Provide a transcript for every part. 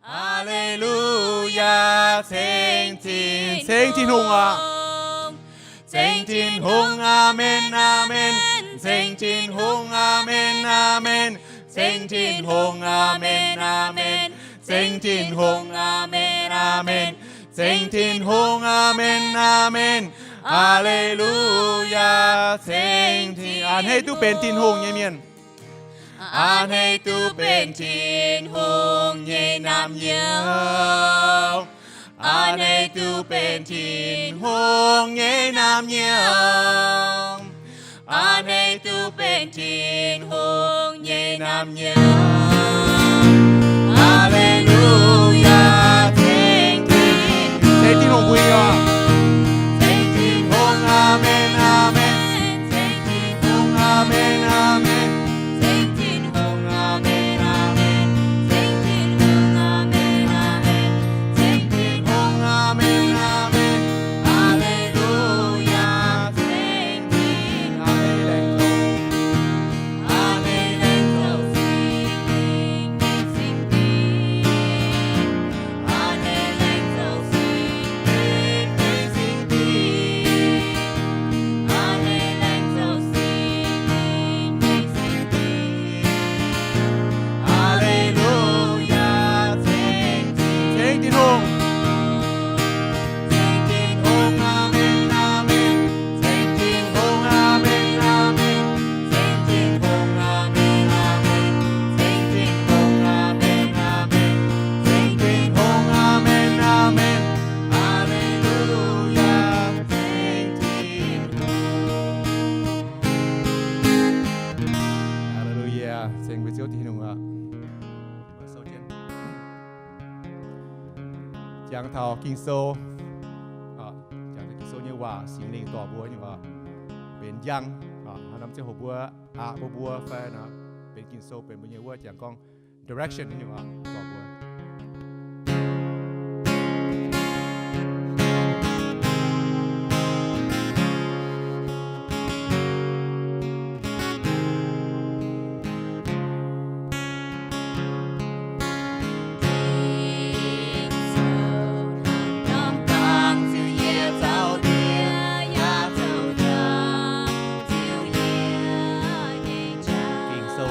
Aa^le^lu^yaa, ceng Tin, ceng Tin-Hungh oc. Ceng Tin-Hungh, aamen, aamen. Ceng Tin-Hungh, aamen, aamen. Ceng Tin-Hungh, aamen, aamen. Ceng Tin-Hungh, aamen, aamen. Ceng Tin-Hungh, aamen, aamen. Aa^le^lu^yaa, ceng Tin, a'hneiv duqv benx Tin-Hungh nyei mienh. A'hneiv duqv benx Tin-Hungh nyei naamh nyouz. A'hneiv duqv benx Tin-Hungh nyei naamh nyouz. A'hneiv duqv benx Tin-Hungh nyei naamh nyouz. Aa^le^lu^yaa, ceng Tin, ceng Tin-Hungh mbuo oc. Ceng Tin-Hungh, aamen, aamen. Ceng Tin-Hungh, aamen, aamen. Ceng Tin-Hungh, aamen, aamen. Ceng Tin-Hungh, aamen, aamen. Ceng Tin-Hungh, aamen, aamen. Aa^le^lu^yaa, ceng Tin, aa^le, laengz zingh. Ceng Tin-Hungh. Ceng Tin-Hungh, aamen, aamen. Ceng Tin-Hungh, aamen, aamen. Ceng Tin-Hungh, aamen, aamen. Ceng Tin-Hungh, aamen, aamen. Ceng Tin-Hungh, aamen, aamen. Aa^le^lu^yaa, ceng Tin-Hungh. Aa^le^lu^yaa, ceng mbuo Ziouv Tin-Hungh aqv. Jangx taux Ging-Sou, jangx taux Ging-Sou nyei waac, Singx Lingh dorh mbuo nyei waac benx njang. Hnangv naaiv ziangh hoc mbuo aqc mbuo mbuo fai nor, benx Ging-Sou benx mbuo nyei wuov jangx gorngv direction nyei waac dorh mbuo. Ging-Sou.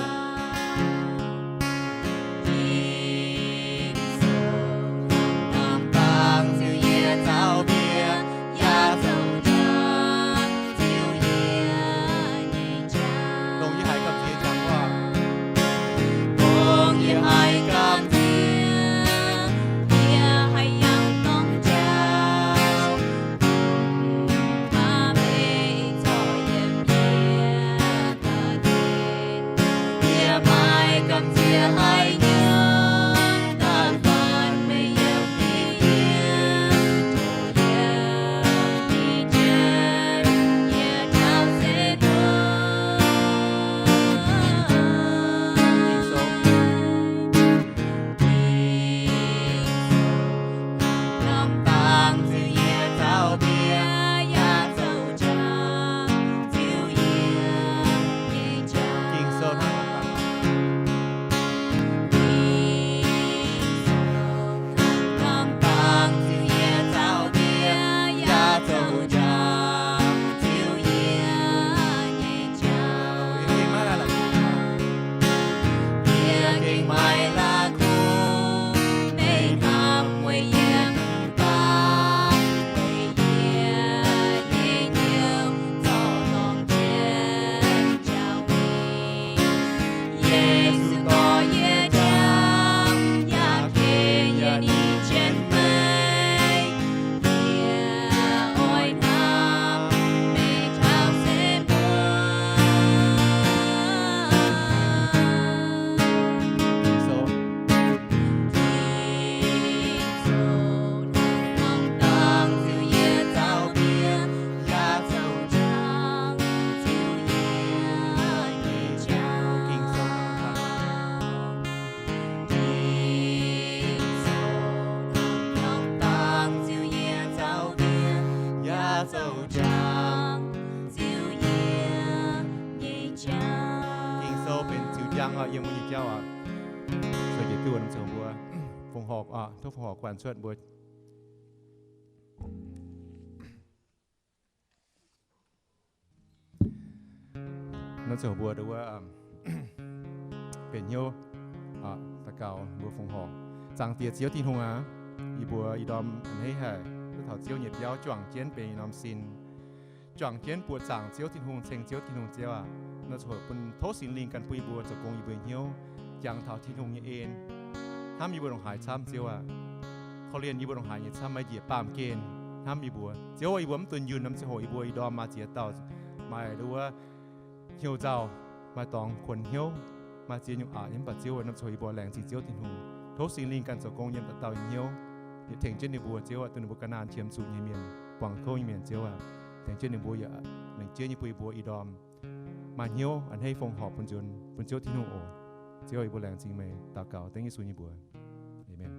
Dongh yie haiz gamh nziex jangx waac. Dongh yie haiz gamh nziex, yie haiz yangh dongh jauv, mv baac meih corc yiem yie daaih nzengc. Yie maiv gamh nziex haaix nyungc, da'faanh meih yiem yie, tov yiem yie jienv, yie taux se duqv. Ging-Sou benx ziux njang oc, yiem mbuo nyei jauv oc. Sou jiex duqv wuov norm zoux mbuo. fongc horc, tov fongc horc guanh cuotv mbuo. Naaiv zoux mbuo nduov benx hnyouv daux gaux mbuo fongc horc. Zaangc Diex Ziouv Tin-Hungh aac, yie mbuo ih ndorm a'hneiv haic duqv taux Ziouv nyei biauv juangc jienv benx norm sin, juangc jienv buoqc zaangc Ziouv Tin-Hungh, ceng Ziouv Tin-Hungh. Ziouv aac, naaiv zoux bun tov Singx Lingh ganh bun yie mbuo zoux gong yie mbuo hnyouv, jangx taux Tin-Hungh nyei en, hnamv yie mbuo ndongc haaix camv. Ziouv aac, korv-lienh yie mbuo ndongc haaix nyei camv, maaih njiec baamh gen hnamv yie mbuo. Ziouv aac, yie mbuo mv dunh yunh norm ziangh hoc yie mbuo ih ndorm maaih ziex dauh, maaih nduov hnyouv nzauh, maaih dorngx kuonx hnyouv, maaih ziex nyungc aqc nyei, mv baac Ziouv aac, norm ziangh hoc yie mbuo laengz zingh Ziouv Tin-Hungh. Tov Singx Lingh ganh zoux gong yiem dauh dauh nyei hnyouv, tengx jienv ninh mbuo. Ziouv aac, duqv ninh mbuo ga'naanh qiemx zuqc nyei mienh, buangh kouv nyei mienh. Ziouv aac, tengx jienv ninh mbuo yaac lengc jeiv nyei bun yie mbuo ih ndorm maaih hnyouv a'hneiv fongc horc bun nzuonx bun Ziouv Tin-Hungh oc. Ziouv, yie mbuo laengz zingh meih, daux gaux dengv Yesu nyei mbuox. Aamen.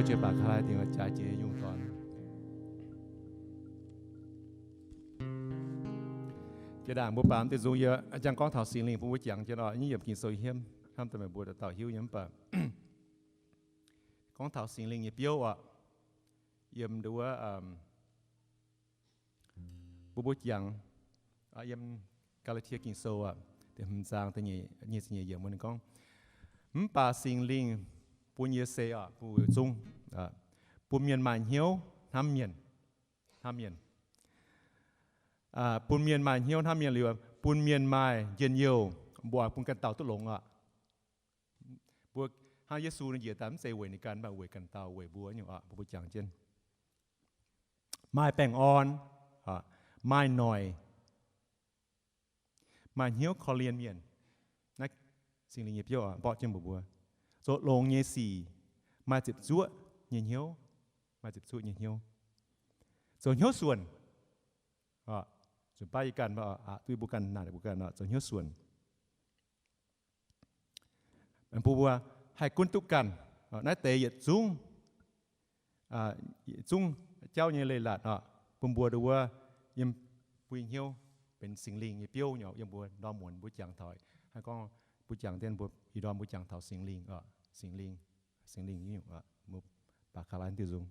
Jiex baac kaaix dingc jaaix jiex nyungc dorn. Jiex ndaangc mbuo baamz diuh nzung yie jangx gorngv taux Singx Lingh bun mbuo jangx jienv oc, nyei yiem Ging-Sou hiemv hnamv daaih meih mbuo dauh dauh hiuv nyei mv baac gorngv taux Singx Lingh nyei biouv oc, yiem nduov mbuo mbuo jangx yiem Gaa^laa^tie Ging-Sou aqv, da'hmz zaang da'nyeic, nyic ziepc nyeic yiemc wuov ninh gorngv, mv baac Singx Lingh bun yie seix oc, bun zungv, bun mienh maaih hnyouv hnamv mienh, hnamv mienh, bun mienh maaih hnyouv hnamv mienh liuz, bun mienh maaih njien-youh, mbuo bun ganh dauh duqv longx oc. Mbuo hnangv Yesu ninh njiec daaih mv zeiz weic ninh ganh, mv baac weic ganh dauh, weic mbuo nyungc oc, mbuo mbuo jangx jienv maaih baengh orn, maaih noic, maaih hnyouv korv-lienh mienh. Naaiv Singx Lingh nyei biouv mborqv jienv mbuox mbuo, zoux longx nyei sic, maaih ziepc zuoqv nyei hnyouv, maaih ziepc zuoqv nyei hnyouv, zoux hnyouv suonc. Zunh baav yie ganh, duqv mbuo ganh naaic mbuo ganh zoux hnyouv suonc. Mbuo mbuo haih gunv duqv ganh. Naaiv deix yietc zungv, yietc zungv jauv nyei leiz-latc oc, bun mbuo nduov yiem mbuo nyei hnyouv benx Singx Lingh nyei biouv nyei. Yiem mbuo ndorm muonz mbuo jangx taux, hnangv gorngv mbuo jangx dien mbuo ih ndorm mbuo jangx taux Singx Lingh, Singx Lingh, Singx Lingh nyei, mbuo baac kaaix lai diuh nzung.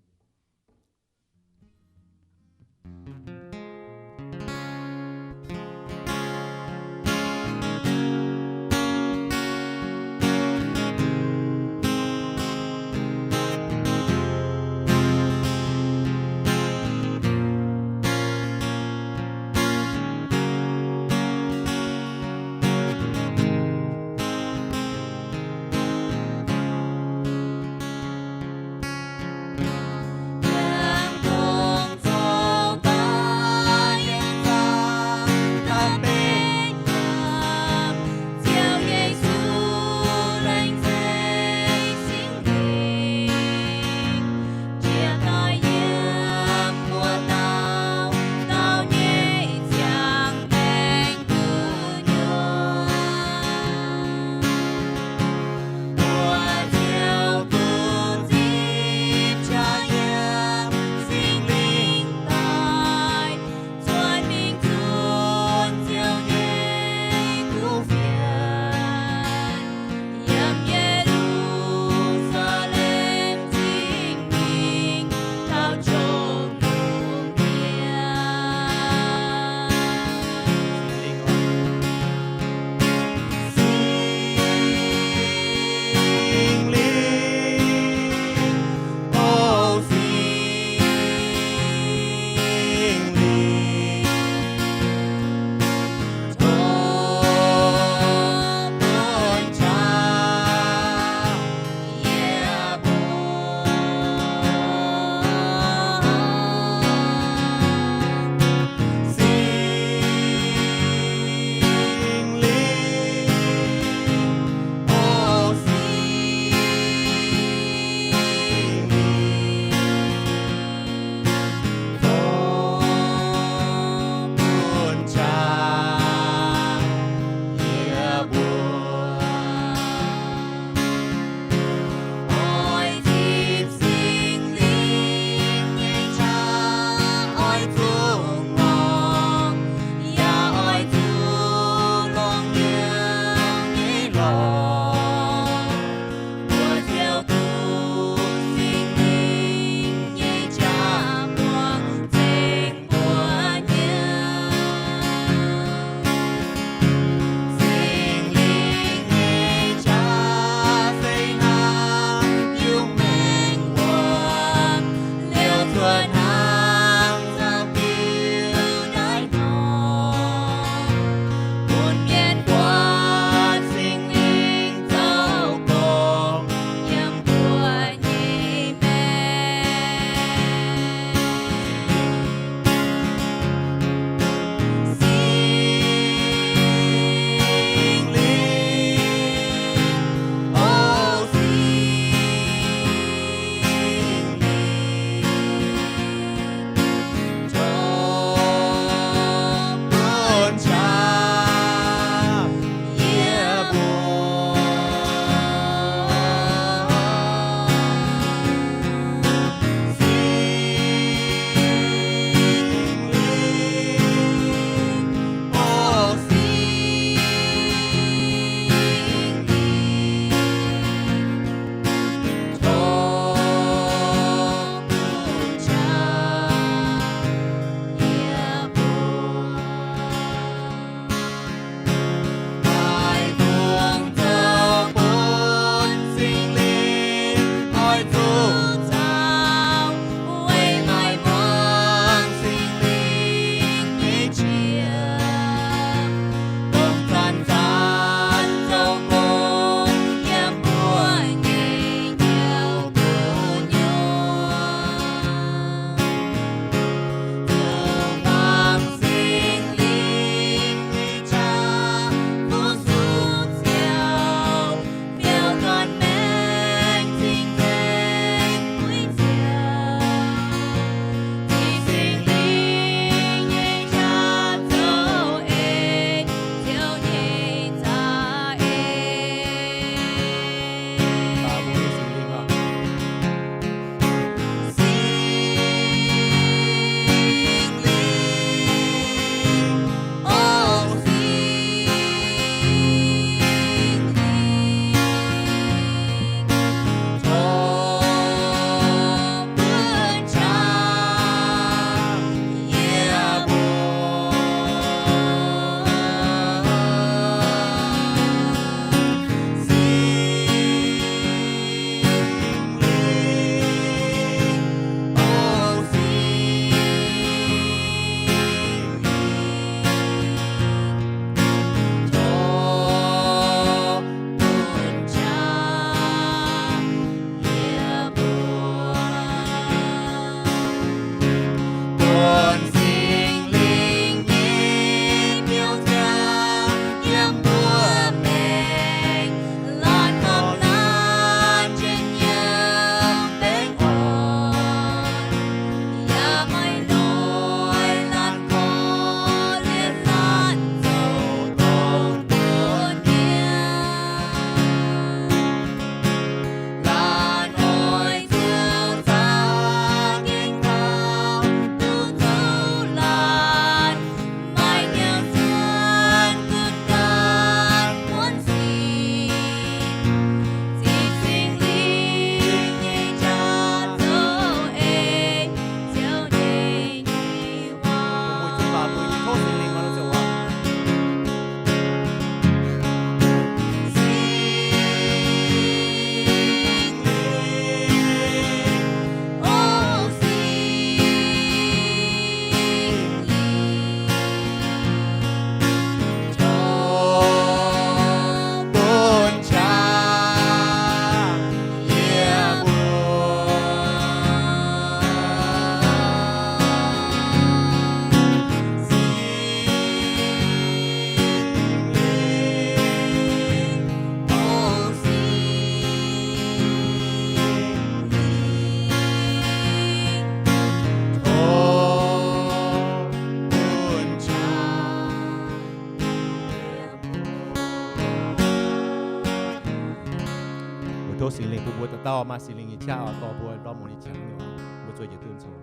Tov Singx Lingh bun mbuo dauh dauh maaih Singx Lingh nyei qaqv oix dorh mbuo ndortv muonz nyei qangx nyei waac, mbuo zuov njiec duqv zoux.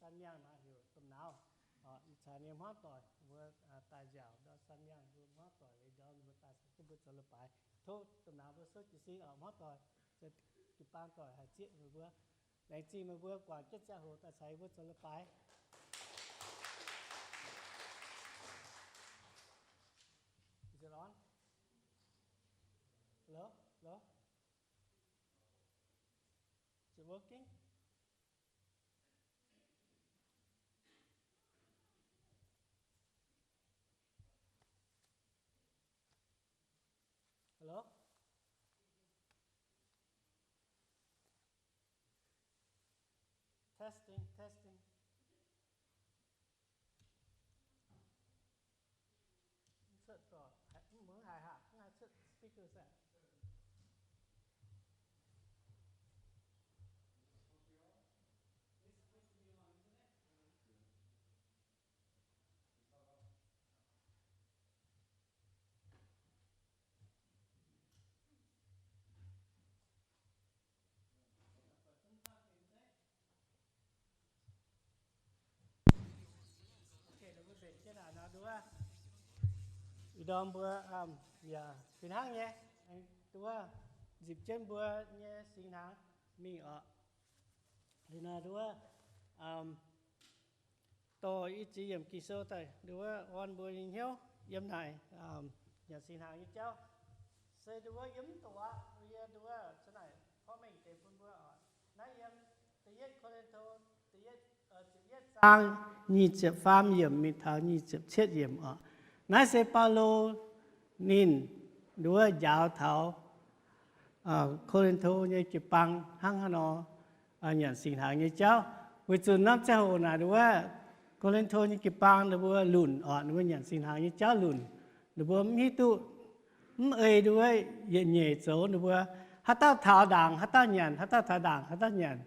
Sanh Miangh naaiv heuc domh nauz. Ih zanc nyei hmuangv doic mbuo daaih nziaauc ndortv Sanh Miangh, mbuo hmuangv doic ndorm mbuo daaih caux jienv mbuo zoux leiz-baaix. Tov domh nauz mbuo souv jiez sin oc, hmuangv doic, jiu-baang doic haih zieqv meih mbuo. Laengz zingh meih mbuo guangc jienv ziangh hoc daaih caux yie mbuo zoux leiz-baaix. Is it on? Hello? Hello? Is it working? Hello? Testing, testing. Mv cuotv doic, mv haiz haac, mv haiz cuotv speaker saah? Ih ndorm mbuo yaac fih hnangv nyei, nduov nzipc jienv mbuo nyei singx hnaangx mingh oc. Liuz nor nduov dorh i ziex yiemc Ging-Sou daaih nduov orn mbuo nyei hnyouv yiem naaic nyanc singx hnaangx nyei jauv. Se nduov yiem mv doqc aqv, yie nduov caux naaic korv mengh deix bun mbuo oc. Naaiv yiem da'yietv Ko^lin^to da'yietv, ziepc yietv zaang nyic ziepc faam yiemc mingh taux nyic ziepc cietv yiemc oc. Naaiv se Baulo ninh nduov njaaux taux Ko^lin^to nyei jiu-baang hnangv haaix nor nyanc singx hnaangx nyei jauv. Weic zuqc norm ziangh hoc naaic nduov Ko^lin^to nyei jiu-baang ninh mbuo lunc oc, ninh mbuo nyanc singx hnaangx nyei jauv lunc. Ninh mbuo mv hiuv duqv, mv ei nduov yietc nyeic zoux. Ninh mbuo haaix dauh taux ndaangc haaix dauh nyanc, haaix dauh taux ndaangc haaix dauh nyanc.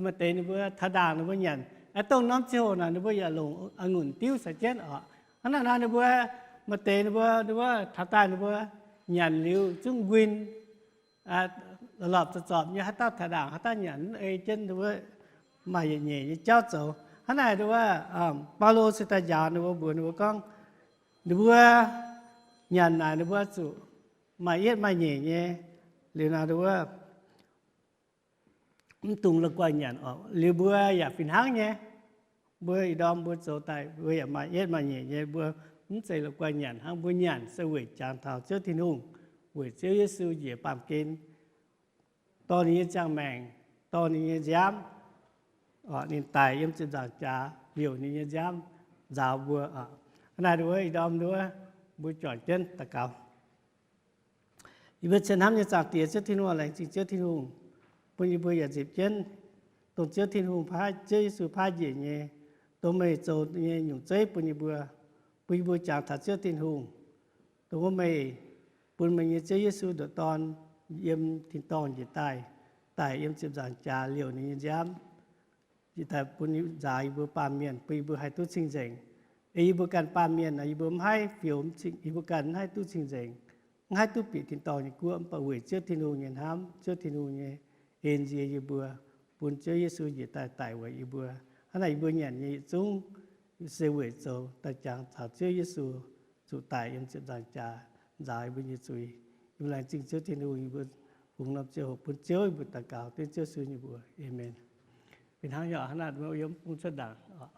Maaih deix ninh mbuo taux ndaangc ninh mbuo nyanc, dongh norm ziangh hoc naaic ninh mbuo yaac longc a'ngunc diuv caux jienv oc. Hnangv naaic nor ninh mbuo maaih deix ninh mbuo, ninh mbuo taux daaih ninh mbuo nyanc liuz zungv nquin lorpc zorpc nyei, haaix dauh taux ndaangc haaix dauh nyanc, mv ei jienv ninh mbuo maaih yietc nyeic nyei jauv zoux. Hnangv naaic nduov Baulo se daaih njaaux ninh mbuo mbuox ninh mbuo gorngv, ninh mbuo nyanc naaic ninh mbuo zuqc maaih yietv maaih nyeic nyei. Liuz naaic nduov mv dungx la'guaih nyanc oc. Liuz mbuo yaac fih hnangv nyei. Mbuo ih ndorm mbuo zoux daaih mbuo yaac maaih yietv maaih nyeic nyei, mbuo mv zeiz la'guaih nyanc hnangv. Mbuo nyanc se weic jangx taux Ziouv Tin-Hungh, weic Ziouv Yesu njiec baamh gen, dorh ninh nyei ziangh maengc, dorh ninh nyei nziaamv, ninh daic yiem ziepc nzaangc jaax liouc ninh nyei nziaamv nzaaux mbuo. Hnangv naaic nduov ih ndorm nduov mbuo juangc jienv daux gaux. Yie mbuo cien hnamv nyei Zaangc Diex Ziouv Tin-Hungh, laengz zingh Ziouv Tin-Hungh bun yie mbuo yaac nzipc jienv dongh Ziouv Tin-Hungh paaiv, Ziouv Yesu paaiv njiec nyei, dongh meih zoux nyei nyungc zeiv bun yie mbuo, bun yie mbuo jangx taux Ziouv Tin-Hungh, dongh wuov meih bun meih nyei Ziouv Yesu nduqc dorn yiem tin-dorngh njiec daaih, daic yiem ziepc nzaangc jaax liouc ninh nyei nziaamv njiec daaih bun nzaaux yie mbuo baamh mienh, bun yie mbuo haih duqv cing-nzengc. Ei yie mbuo ganh baamh mienh, yie mbuo mv haih fioux, yie mbuo ganh mv haih duqv cing-nzengc, mv haih duqv bieqc tin-dorngh nyei guoqv. Mv baac weic Ziouv Tin-Hungh nyei hnamv, Ziouv Tin-Hungh nyei en nzie yie mbuo, bun Ziouv Yesu njiec daaih daic weic yie mbuo. Hnangv naaic yie mbuo nyanc nyei yietc zungv se weic zoux daaih jangx caux Ziouv Yesu zuqc daic yiem ziepc nzaangc jaax nzaaux yie mbuo nyei zuiz. Yie mbuo laengz zingh Ziouv Tin-Hungh, yie mbuo fungx norm ziangh hoc bun Ziouv, yie mbuo daux gaux dengv Ziouv Yesu nyei mbuox. Aamen. Fih hnangv nyei oc, hnangv naaic mbuo yiem bung cuotv ndaangc oc.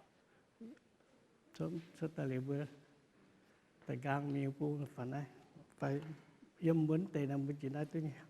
Cuotv daaih liuz mbuo daaih nqaang mingh bung fai naaiv, fai yiem mbuo deix naaiv mbuo jiex naaiv duqv nyei.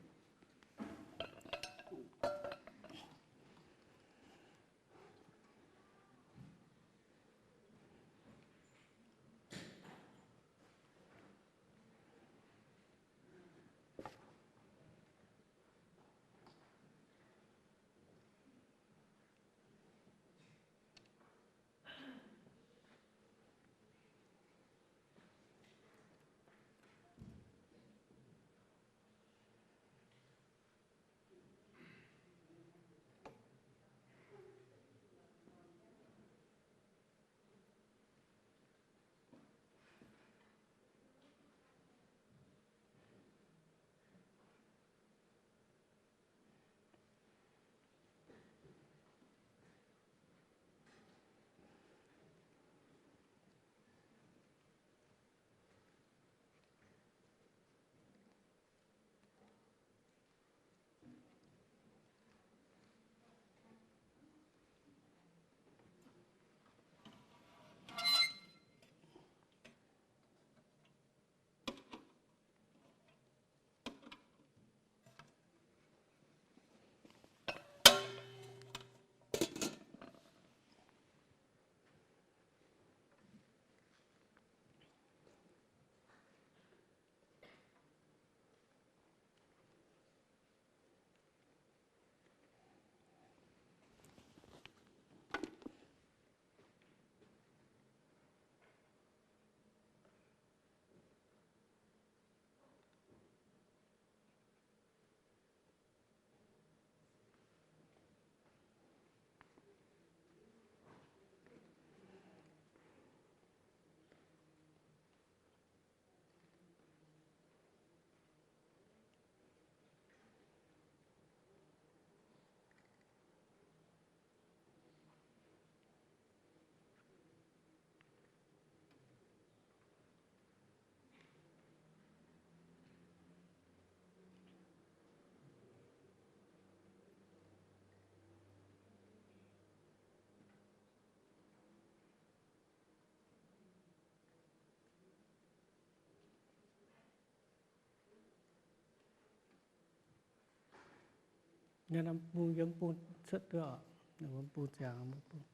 Naaiv norm bung yiem bung cuotv duqv oc. Naaiv norm bung ziangx bung.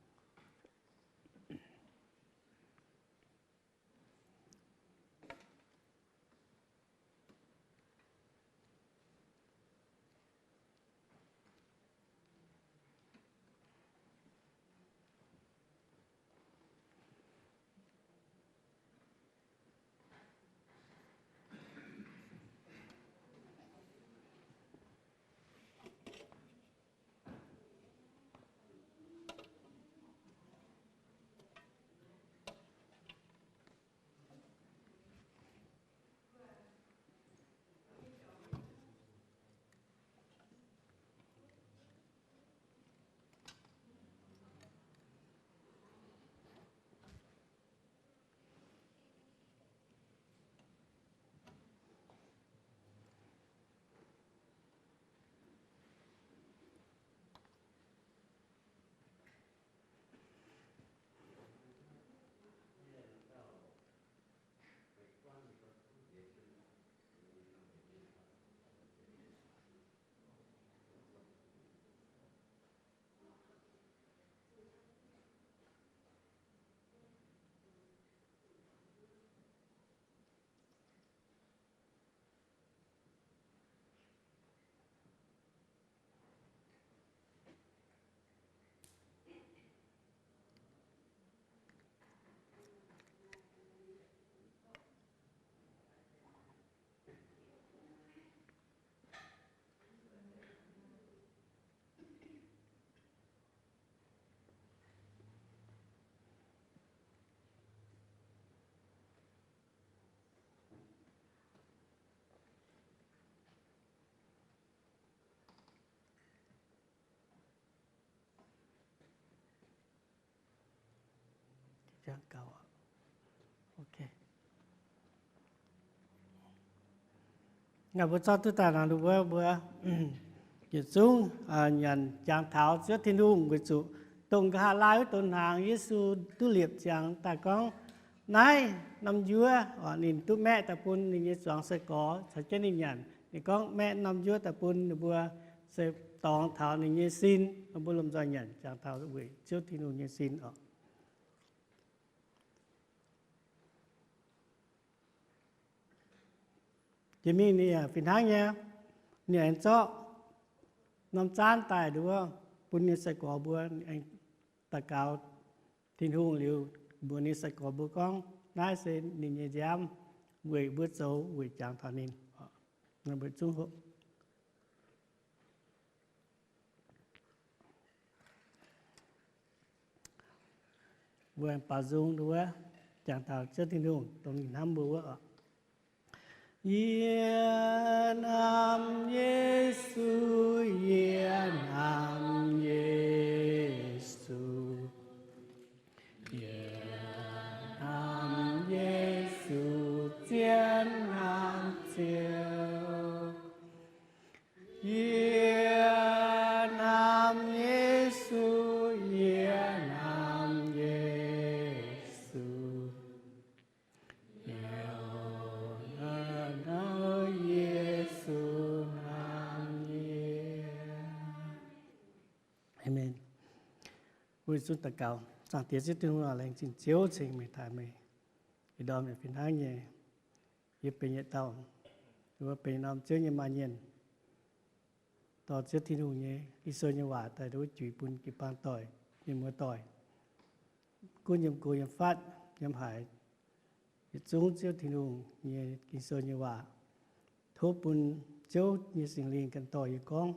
Mbuo zorqv duqv daaih nor, mbuo, mbuo yietc zungv nyanc jangx taux Ziouv Tin-Hungh, weic zuqc dongh nqa'haav laai wuov donx hnaangx Yesu duqv liepc ziangx daaih gorngv, naaiv norm njuov ninh duqv maeqv daaih bun ninh nyei zuangx sai-gorx caux jienv ninh nyanc. Ninh gorngv maeqv norm njuov daaih bun ninh mbuo se dorngx taux ninh nyei sin. Mbuo lomh nzoih nyanc jangx taux weic Ziouv Tin-Hungh nyei sin oc. Jiex mingh ninh fih hnangv nyei, ninh aengx zorqv norm zaanv daaih nduov bun ninh nyei sai-gorx mbuo, aengx daux gaux Tin-Hungh liuz, mbuox ninh nyei sai-gorx mbuo gorngv, naaiv se ninh nyei nziaamv, weic mbuo zoux weic jangx taux ninh. Mbuo zungv hopv. Mbuo baaux nzung nduov jangx taux Ziouv Tin-Hungh dongh ninh hnamv mbuo wuov oc. Yie hnamv Yesu, yie hnamv Yesu. Yie hnamv Yesu zien hnamv Ziouv. Yie hnamv Yesu, yie hnamv Yesu. Yie hnamv Yesu hnamv yie. Aamen. Mbuo zungv daux gaux. Zaangc Diex Ziouv Tin-Hungh, laengz zingh Ziouv cingx meih taaih meih ih ndorm yaac fih hnangv nyei. Yie benx yietc dauh, mbuo benx norm Ziouv nyei maaih mienh, dorh Ziouv Tin-Hungh nyei Ging-Sou nyei waac daaih nduov juix bun jiu-baang doic, mienh muoz doic, gunv yiem go yiem fatv yiem haaix, yietc zungv Ziouv Tin-Hungh nyei Ging-Sou nyei waac. Tov bun Ziouv nyei Singx Lingh ganh dorh yie gorngv.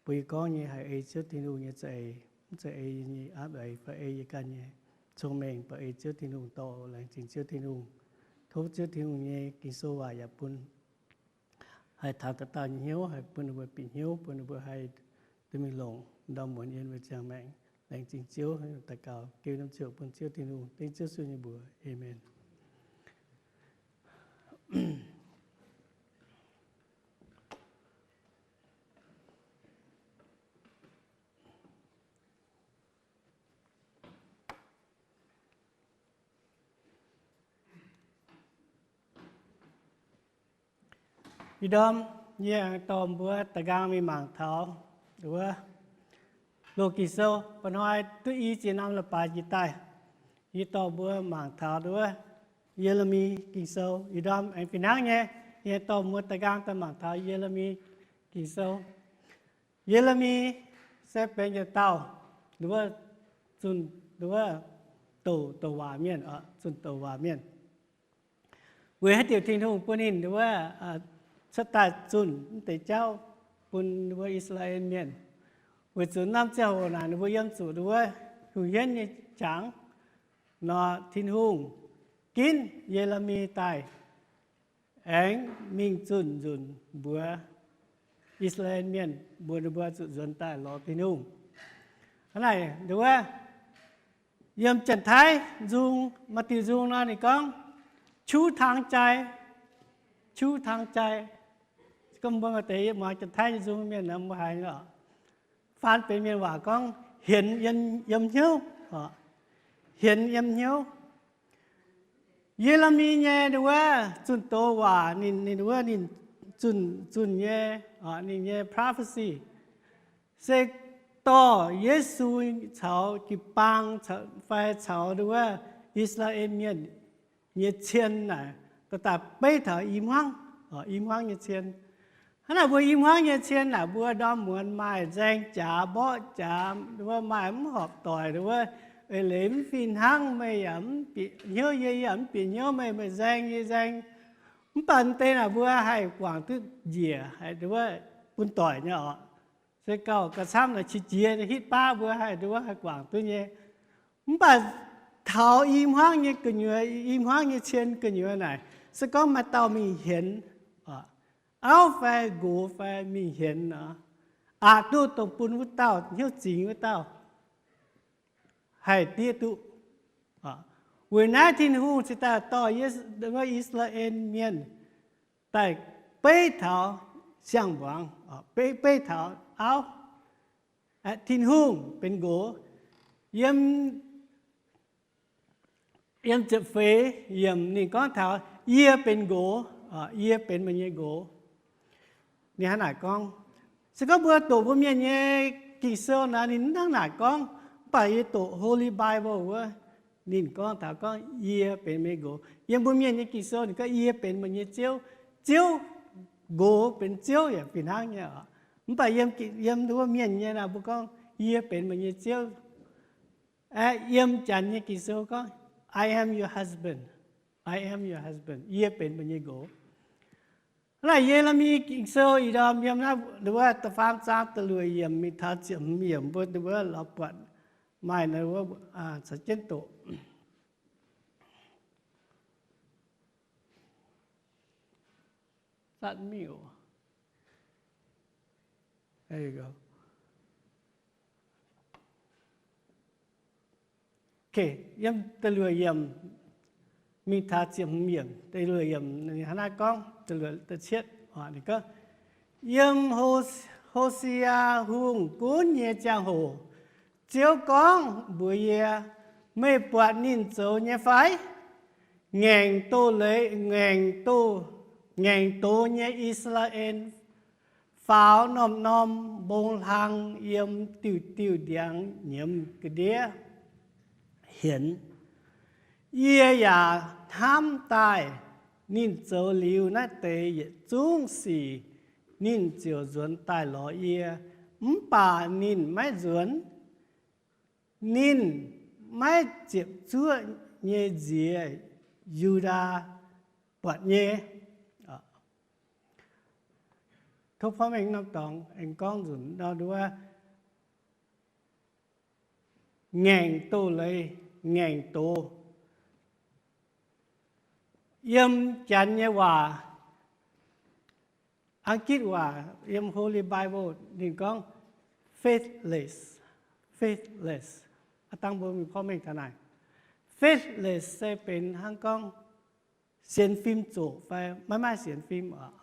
Bun yie gorngv nyei haih ei Ziouv Tin-Hungh nyei za'eix, mv zeiz ei yie nyei aapv eix fai ei yie ganh nyei cong-mengh, baac ei Ziouv Tin-Hungh dorh. Laengz zingh Ziouv Tin-Hungh. Tov Ziouv Tin-Hungh nyei Ging-Sou waac yaac bun haih taux dauh dauh nyei hnyouv, haih bun ninh mbuo bieqc hnyouv, bun ninh mbuo haih duqv mingh longc ndau muonz yiem mbuo ziangh maengc. Laengz zingh Ziouv. Daux gaux geu norm ziouc bun Ziouv Tin-Hungh, dengv Ziouv Yesu nyei mbuox. Aamen. Ih ndorm yie aengx dorh mbuo da'nqaang mingh mangc taux wuov loz Ging-Sou. Mba'hnoi duqv i ziex norm leiz-baaix njiec daaih, yie dorh mbuo mangc taux wuov Ye^le^mi Ging-Sou. Ih ndorm aengx fih hnangv nyei, yie dorh mbuo da'nqaang daaih mangc taux Ye^le^mi Ging-Sou. Ye^le^mi se benx yietc dauh nduov zunh nduov douc douc waac mienh, zunh douc waac mienh. Weic haaix diuc Tin-Hungh bun ninh nduov cuotv daaih zunh mv deix jauv bun nduov I^saa^laa^en Mienh? Weic zuqc norm ziangh hoc naaic ninh mbuo yiem zuqc nduov hungh hienv nyei qangx nor, Tin-Hungh ginv Ye^le^mi daaih aengx mingh zunh nzunc mbuox I^saa^laa^en Mienh, mbuox ninh mbuo zuqc nzuonx daaih lorz Tin-Hungh. Hnangv naaic nduov, yiem Janx-Taiv nzung, Matv^taai nzung nor ninh gorngv, ชูทางใจ, ชูทางใจ. Gorngv mbuo maaih deix muangx Janx-Taiv nyei nzung mienh nor mbuo haiz oc. Faan benx mienh waac gorngv hienx yiem hnyouv, hienx yiem hnyouv. Ye^le^mi nyei nduov zunh doz waac, ninh, ninh nduov ninh zunh, zunh nyei, ninh nyei prophecy se dorh Yesu caux jiu-baang fai caux nduov I^saa^laa^en Mienh nyei cien naaic dorh daaih beiv taux i hmuangv, i hmuangv nyei cien. Hnangv naaic mbuo i hmuangv nyei cien naaic mbuo ndorm muonz maaih nzaeng jaax mborqv jaax, nduov maaih mv horpc doic, nduov eix leiz mv fih hnangv, meih yaac mv bieqc hnyouv, yie yaac mv bieqc hnyouv, meih, meih nzaeng, yie nzaeng. Mv baac deix naaic mbuo haih guangc duqv njiec, haih nduov bun doic nyei oc. Se gauh gauh camv naaic qiex jiez hitv baav mbuo haih nduov haih guangc duqv nyei. Mv baac taux i hmuangv nyei gu'nyuoz, i hmuangv nyei cien gu'nyuoz naaic, se gorngv maaih dauh mingh hienx, auv fai nqox fai mingh hienx nor, aqc duqv dongh bun wuov dauh hnyouv zingx wuov dauh haih diev duqv. Weic naaiv Tin-Hungh cingx daaih dorh I^saa^laa^en Mienh daaih beiv taux siang-mbuangz, beiv, beiv taux auv. Tin-Hungh benx nqox. Yiem, yiem ziepc feix yiemc ninh gorngv taux, Yie benx nqox, yie benx meih nyei nqox. Ninh hnangv naaic gorngv. Se gorngv mbuo doqc mbuo Mienh nyei Ging-Sou naaic, ninh hnangv naaic gorngv. Mv baac yie doqc Holy Bible wuov, ninh gorngv taux gorngv, Yie benx meih nqox. Yiem mbuo Mienh nyei Ging-Sou ninh gorngv, Yie benx meih nyei Ziouv. Ziouv, nqox benx Ziouv yaac fih hnangv nyei oc. Mv baac yiem, yiem wuov Mienh nyei naaic mbuo gorngv, Yie benx meih nyei Ziouv. Aeqv, yiem Janx nyei Ging-Sou gorngv, I am your husband. I am your husband. Yie benx meih nyei nqox. Hnangv naaic Ye^le^mi Ging-Sou ih ndorm yiem naaiv wuov da'faam zaang da'luoqc yiemc mingh taux ziepc hmz yiemc mbuo wuov lorz buatc maaih naaiv wuov caux jienv doqc. Satv miuc. Yiem da'luoqc yiemc mingh taux ziepc hmz yiemc, da'luoqc yiemc hnangv naaiv gorngv, da'luoqc, da'cietv, ninh gorngv, Yiem Ho^, Ho^se^yaa Hungh gunv nyei ziangh hoc, Ziouv gorngv mbuox yie, Meih buatc ninh zoux nyei fai? Ngaengc doz leiz, ngaengc doz, ngaengc doz nyei I^saa^laa^en faaux norm-norm mbong hlang yiem diuh diuh ndiangx nyiemz ga'ndiev hienx. Yie yaac hnamv daaih ninh zoux liuz naaiv deix yietc zungv sic, ninh ziouc nzuonx daaih lorz yie. Mv baac ninh maiv nzuonx. Ninh maiv ziepc zuoqv nyei nziex Yu^ndaa buatc nyei. Tov porv mengh norm dorngx aengx gorngv nzunc nor nduov, ngaengc doz leiz ngaengc doz. Yiem Janx nyei waac, Ang^gitv waac, yiem Holy Bible ninh gorngv faithless, faithless. Aav dangh mbuo mingh porv mengh taux naaic. Faithless se benx hnangv gorngv sienx fim zoqc fai maiv maaih sienx fim oc.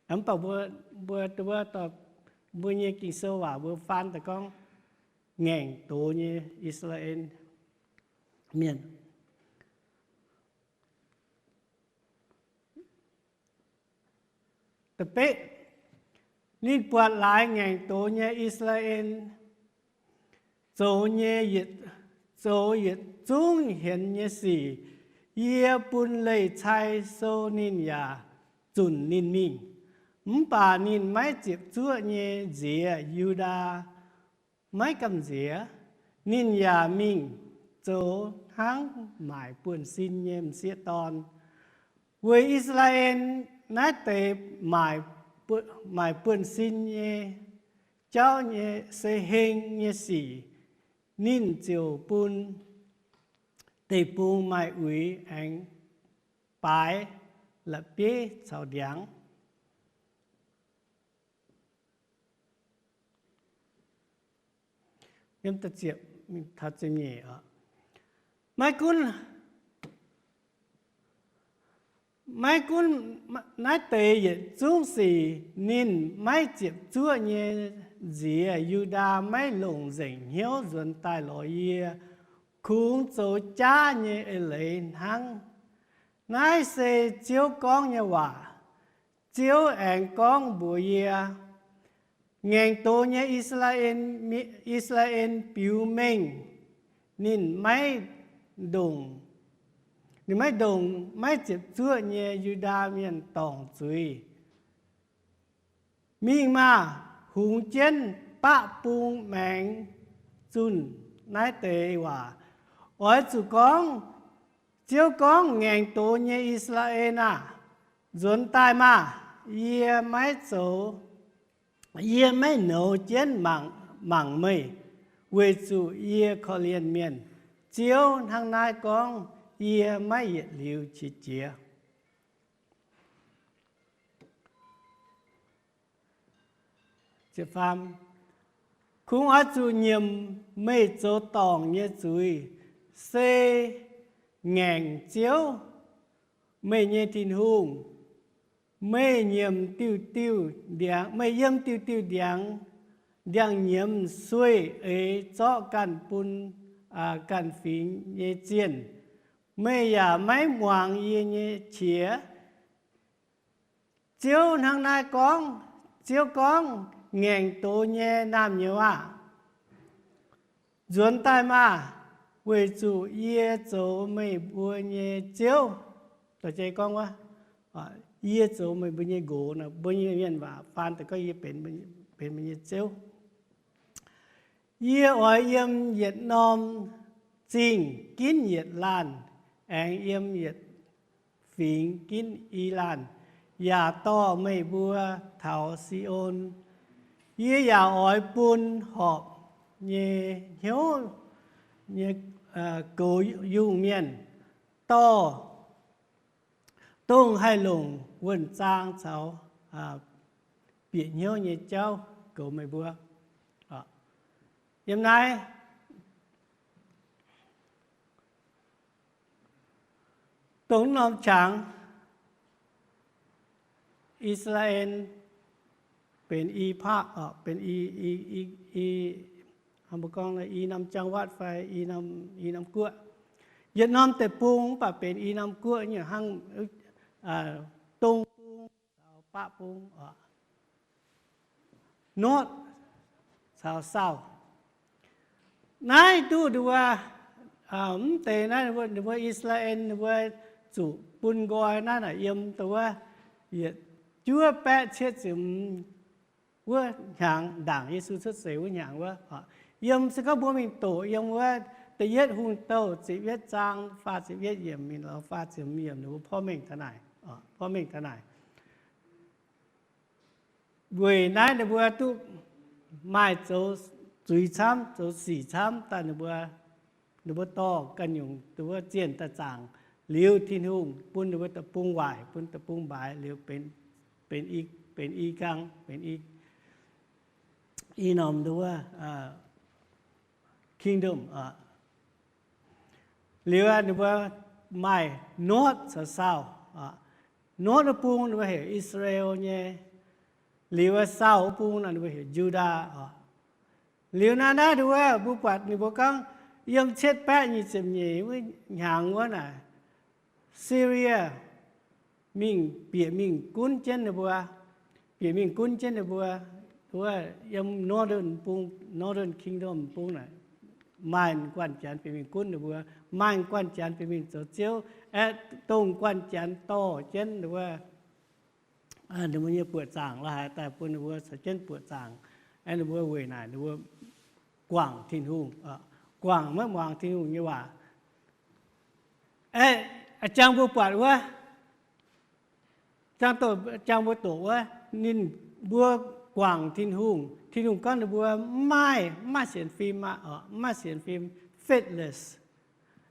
Mv baac mbuo, mbuo, mbuo, mbuo nyei Ging-Sou waac mbuo faan daaih gorngv ngaengc doz nyei I^saa^laa^en Mienh. Da'betv, ninh buatc laaix ngaengc doz nyei I^saa^laa^en zoux nyei yietc, zoux yietc zungv hienx nyei sic. Yie bun leih cai sou ninh yaac zunc ninh mingh. Mv baac ninh maiv ziepc zuoqv nyei nziex Yu^ndaa maiv gamh nziex. Ninh yaac mingh zoux hnangv maaic buonv-sin nyei m'sieqv dorn. Weic I^saa^laa^en naaiv deix maaic buonv-sin nyei jauv nyei se heng nyei sic, ninh ziouc bun deic-bung maaih uix aengx baaix la'bieiv caux ndiangx. Maiv gunv, maiv gunv naaiv deix yietc zungv sic, ninh maiv ziepc zuoqv nyei nziex Yu^ndaa maiv longc nzengc hnyouv nzuonx daaih lorz yie, kungx zoux jaav nyei eix leiz hnangv. Naaiv se Ziouv gorngv nyei waac. Ziouv aengx gorngv mbuox yie, ngaengc doz nyei I^saa^laa^en, I^saa^laa^en biux mengh ninh maiv ndongc, ninh maiv ndongc maiv ziepc zuoqv nyei Yu^ndaa mienh dorngc zuiz. Mingh maah! Hungx jienv baqv bung maengx zunh naaiv deix waac. Oix zuqc gorngv, Ziouv gorngv, ngaengc doz nyei I^saa^laa^en aah! Nzuonx daaih maah! Yie maiv zoux, yie maiv nouz jienv mangc meih, weic zuqc yie korv-lienh mienh. Ziouv hnangv naaiv gorngv, yie maiv yietc liuz qiex jiez. Kungx oix zuqc nyiemc meih zoux dorngc nyei zuiz, se ngaengc Ziouv, meih nyei Tin-Hungh. Meih nyiemc diuh diuh ndiangx, meih yiem diuh diuh ndiangx, ndiangx-nyiemz sueih eix zorqv ganh bun ganh fingx nyei zienh. Meih yaac maiv muangx yie nyei qiex. Ziouv hnangv naaiv gorngv. Ziouv gorngv, Ngaengc doz nyei naamh nyouz aah! Nzuonx daaih maah! Weic zuqc yie zoux meih mbuo nyei Ziouv. Gorngv, yie zoux meih mbuo nyei nqox. Mbuo nyei mienh waac faan daaih gorngv, yie benx meih nyei Ziouv. Yie oix yiem yietc norm zingh ginv yietc laanh, aengx yiem yietc fingx ginv i laanh, yaac dorh meih mbuo taux Si^on. Yie yaac oix bun horpc nyei hnyouv nyei goux yungh mienh, dorh dongh haih longc wuonh zaang caux bieqc hnyouv nyei jauv goux meih mbuo. Yiem naaiv, dongh norm qangx, I^saa^laa^en benx i paqv, benx i, i, i, i, mbuo gorngv i norm จังหวัด fai i norm guoqv. Yietc norm deic-bung mv baac benx i norm guoqv nyei hnangv, dongh bung caux baqv bung, north caux south. Naaiv duqv ninh mbuo, mv deix naaiv ninh mbuo, ninh mbuo I^saa^laa^en ninh mbuo zuqc bun nqoi naaiv naaic yiem dongh wuov yietc juov baeqv cietv ziepc hmz wuov hnyangx, ndaangc Yesu cuotv seix wuov hnyangx wuov. Yiem se gorngv mbuo mingh doqc yiem wuov Da'yietv Hungh Douh ziepc yietv zaang faah ziepc yietv yiemc mingh lorz faah ziepc hmz yiemc, ninh mbuo porv mengh taux naaic, porv mengh taux naaic. Weic naaiv ninh mbuo duqv maaih zoux zuiz camv, zoux sic camv daaih, ninh mbuo, ninh mbuo dorh ganh nyungc dongh wuov zienh daaih zaangc liuz, Tin-Hungh bun ninh mbuo deic-bung waaic, bun deic-bung mbaaix liuz, benx i, benx i gang, benx i, i norm dongh wuov kingdom. Liuz ninh mbuo maaih north caux south. North wuov bung ninh mbuo heuc I^saa^laa^en nyei. Liuz south wuov bung naaic ninh mbuo heuc Judaa oc. Liuz naaiv, naaiv dongh wuov mbuo buatc ninh mbuo gorngv yiem cietv baeqv nyic ziepc nyeic wuov hnyangx wuov naaic, Syria mingh bieqc mingh gunv jienv ninh mbuo, bieqc mingh gunv jienv ninh mbuo. Wuov yiem northern bung, northern kingdom bung naaic, maaih guanh janx bieqc mingh gunv ninh mbuo, maaih guanh janx bieqc mingh zoux ziouv. Aeqv, dongh guanh janx dorh jienv ninh mbuo, ninh mbuo nyei buoqc zaangc la'haaix daaih bun ninh mbuo caux jienv buoqc zaangc. Aeqv, ninh mbuo weic naaic ninh mbuo guangc Tin-Hungh, guangc maiv muangx Tin-Hungh nyei waac. Aeqv, jang mbuo buatc wuov, jang doqc, jang mbuo doqc wuov, ninh mbuo guangc Tin-Hungh. Tin-Hungh gorngv ninh mbuo mv maaih, mv maaih sienx fim aqv, mv maaih sienx fim, faithless.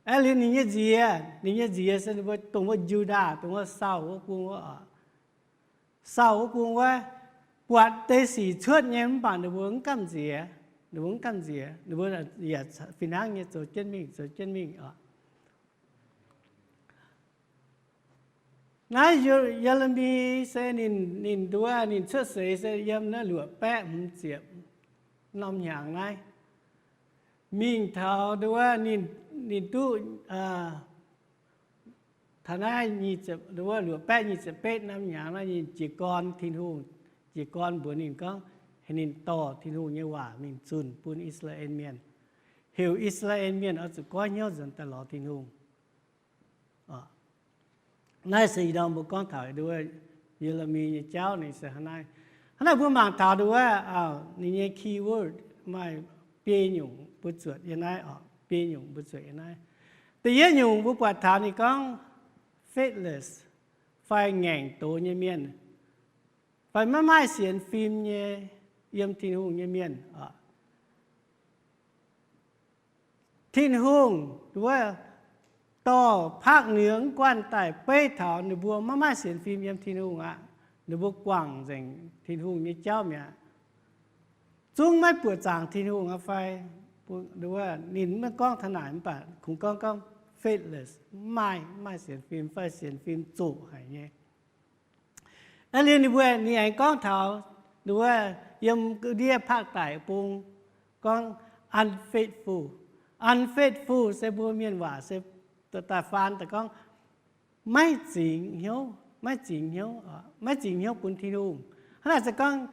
Aeqv, liuz ninh nyei nziex, ninh nyei nziex se ninh mbuo dongh wuov Judaa, dongh wuov south wuov bung wuov oc. South wuov bung wuov, buatc deix sic cuotv nyei mv baac ninh mbuo mv gamh nziex, ninh mbuo mv gamh nziex, ninh mbuo yaac fih hnangv nyei zoux jienv mingh, zoux jienv mingh oc. Naaiv Ye^le^mi se ninh, ninh nduov, ninh cuotv seix se yiem naaiv luoqc baeqv hmz ziepc norm hnyangx naaiv. Mingh taux nduov, ninh, ninh duqv, taux naaiv nduov luoqc baeqv nyic ziepc betv norm hnyangx naaiv, ninh jiez gorn Tin-Hungh, jiez gorn mbuox ninh gorngv, ninh dorh Tin-Hungh nyei waac mingh zunh bun I^saa^laa^en Mienh, heuc I^saa^laa^en Mienh oix zuqc goiv hnyouv nzuonx daaih lorz Tin-Hungh. Naaiv se ih ndorm mbuo gorngv taux nduov Ye^le^mi nyei jauv ninh se hnangv naaiv. Hnangv naaiv mbuo mangc taux nduov, ninh nyei keyword maaih biei nyungc mbuo zuotc yiem naaiv oc, biei nyungc mbuo zuotc yiem naaiv. Da'yietv nyungc mbuo buatc taux ninh gorngv faithless, fai ngaengc doz nyei mienh, fai maiv maaih sienx fim nyei, yiem Tin-Hungh nyei mienh oc. Tin-Hungh wuov dorh ภาคเหนือ mv guanh daaih beiv taux ninh mbuo maiv maaih sienx fim yiem Tin-Hungh aqv. Ninh mbuo guangc nzengc Tin-Hungh nyei jauv mi'aqv. Zungv maiv buoqc zaangc Tin-Hungh aqv fai? Ninh maiv gorngv taux naaic mv baac kungx gorngv, gorngv faithless, mv maaih, mv maaih sienx fim fai sienx fim zoqc haic nyei. Aa, liuz ninh mbuo, ninh aengx gorngv taux, ninh mbuo yiem ndiev ภาคใต้ bung gorngv unfaithful. Unfaithful se mbuo mienh waac se daaih faan daaih gorngv maiv zingx hnyouv, maiv zingx hnyouv, maiv zingx hnyouv bun Tin-Hungh. Hnangv naaic se gorngv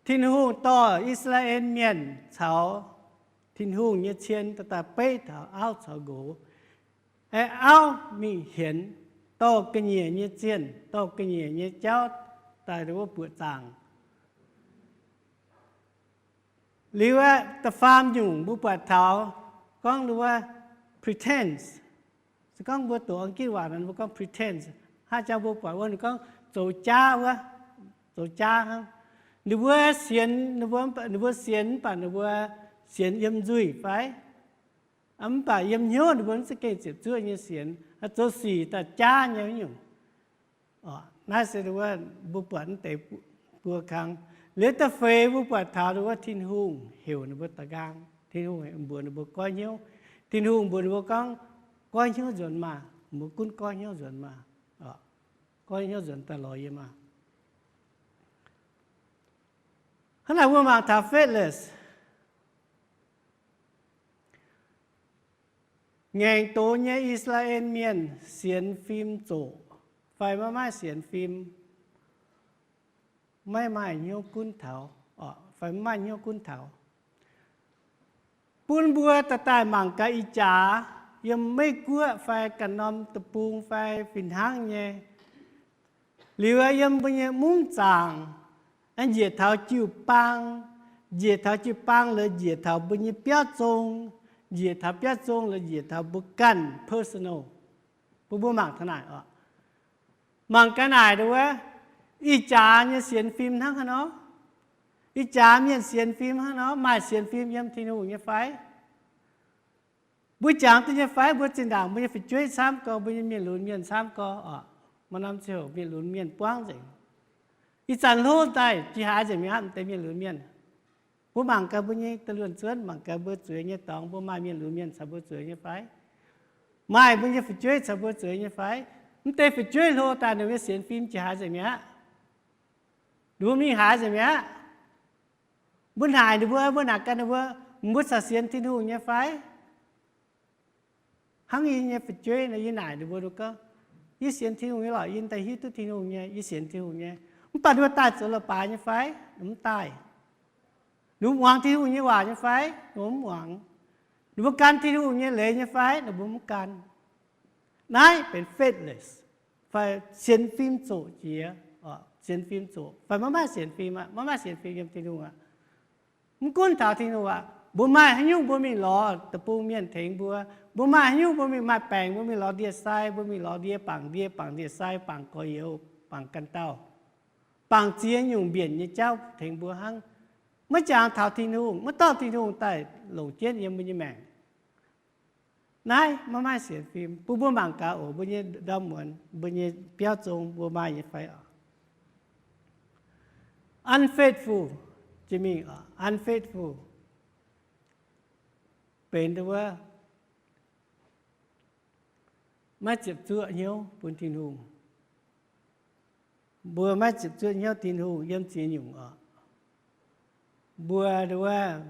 Tin-Hungh dorh I^saa^laa^en Mienh caux Tin-Hungh nyei cien daaih beiv taux auv caux nqox, aengx auv mingh hienx, dorh ga'nyiec nyei zienh, dorh ga'nyiec nyei jauv daaih wuov buoqc zaangc. Liuz aeqv, da'faam nyungc mbuo buatc taux gorngv wuov pretense. Se gorngv mbuo doqc Anggitv waac nor mbuo gorngv pretense. Hnangv jang mbuo buatc wuov ninh gorngv zoux jaav wuov, zoux jaav hnangv. Ninh mbuo sienx, ninh mbuo, ninh mbuo sienx mv baac ninh mbuo sienx yiem nzuih fai mv baac yiem hnyouv ninh mbuo mv za'gengh ziepc zuoqv nyei sienx, zoux sic daaih jaav nyei nyungc. Naaiv se wuov mbuo buatc mv deix buo kang. Liuz da'feix mbuo buatc taux wuov Tin-Hungh heuc ninh mbuo da'nqaang. Tin-Hungh mbuox ninh mbuo goiv hnyouv. Tin-Hungh mbuox ninh mbuo gorngv, goiv hnyouv nzuonx maah! Mbuo gunv goiv hnyouv nzuonx maah! Goiv hnyouv nzuonx daaih lorz yie maah! Hnangv naaic mbuo mangc taux faithless. Ngaengc doz nyei I^saa^laa^en Mienh sienx fim zoqc fai maiv maaih sienx fim, maiv maaih hnyouv gunv taux, fai maiv maaih hnyouv gunv taux. Bun mbuo daaih daaih mangc gaax ih jaax yiem Meiv Guoqv fai ganh norm deic-bung fai fih hnangv nyei, liuz yiem mbuo nyei mungv zaangc, njiec taux jiu-baang, njiec taux jiu-baang lorz njiec taux mbuo nyei biauv zong, njiec taux biauv zong lorz njiec taux mbuo ganh personal. Bun mbuo mangc taux naaic oc. Mangc gaax naaic wuov, ih jaax nyei sienx fim hnangv haaix nor? Ih jaax mienh sienx fim hnangv haaix nor? Maaih sienx fim yiem Tin-Hungh nyei fai? Mbuo jangx duqv nyei fai? Mbuo zinh ndaangc mbuo nyei fu'jueiv camv gorx, mbuo nyei mienh lunx mienh camv gorx oc. Maaih norm ziangh hoc mienh lunx mienh buangv nzengc. Ih zanc hlo daaih jiex haaix nzengc mi'aqv, m'deix mienh lunx mienh? Mbuo mangc gaax mbuo nyei da'luonx zuonv, mangc gaax mbuo zueiz nyei dorngx, mbuo maaih mienh lunx mienh caux mbuo zueiz nyei fai? Maaih mbuo nyei fu'jueiv caux mbuo zueiz nyei fai? M'deix fu'jueiv hlo daaih ninh mbuo sienx fim jiex haaix nzengc mi'aqv? Ninh mbuo mingh haaix nzengc mi'aqv? Mbuo naaic ninh mbuo, mbuo naaic gaax ninh mbuo, mbuo corc sienx Tin-Hungh nyei fai? Hnangv yie nyei fu'jueiv nor, yie naaic ninh mbuo, gorngv, yie sienx Tin-Hungh nyei lorqc, yie daaih hiuv duqv Tin-Hungh nyei, yie sienx Tin-Hungh nyei. Mv baac ninh mbuo daaih zoux leiz-baaix nyei fai? Ninh mbuo mv daaih. Ninh mbuo muangx Tin-Hungh nyei waac nyei fai? Ninh mbuo mv muangx. Ninh mbuo gan Tin-Hungh nyei leiz nyei fai? Ninh mbuo mv gan. Naaiv benx faithless, fai sienx fim zoqc jiex, sienx fim zoqc, fai maiv maaih sienx fim aqv, maiv maaih sienx fim yiem Tin-Hungh aqv. Mv gunv taux Tin-Hungh aqv, mbuo maaih haaix nyungc mbuo mingh lorz deic-bung mienh tengx mbuo. Mbuo maaih haaix nyungc mbuo mingh maaih baengc, mbuo mingh lorz ndie-sai, mbuo mingh lorz ndie bangc, ndie bangc ndie-sai, bangc gorx-youz, bangc ganh dauh, bangc ziex nyungc mbienc nyei jauv tengx mbuo hnangv. Maiv jangx taux Tin-Hungh, maiv dorh Tin-Hungh daaih longc jienv yiem mbuo nyei maengc. Naaiv maiv maaih sienx fim. Bun mbuo mangc gaax oc, mbuo nyei ndorm muonz, mbuo nyei biauv zong mbuo maaih nyei fai oc? Unfaithful, jiex mingh oc, unfaithful benx wuov maiv ziepc zuoqv hnyouv bun Tin-Hungh. Mbuo maiv ziepc zuoqv hnyouv Tin-Hungh yiem ziex nyungc oc. Mbuo wuov,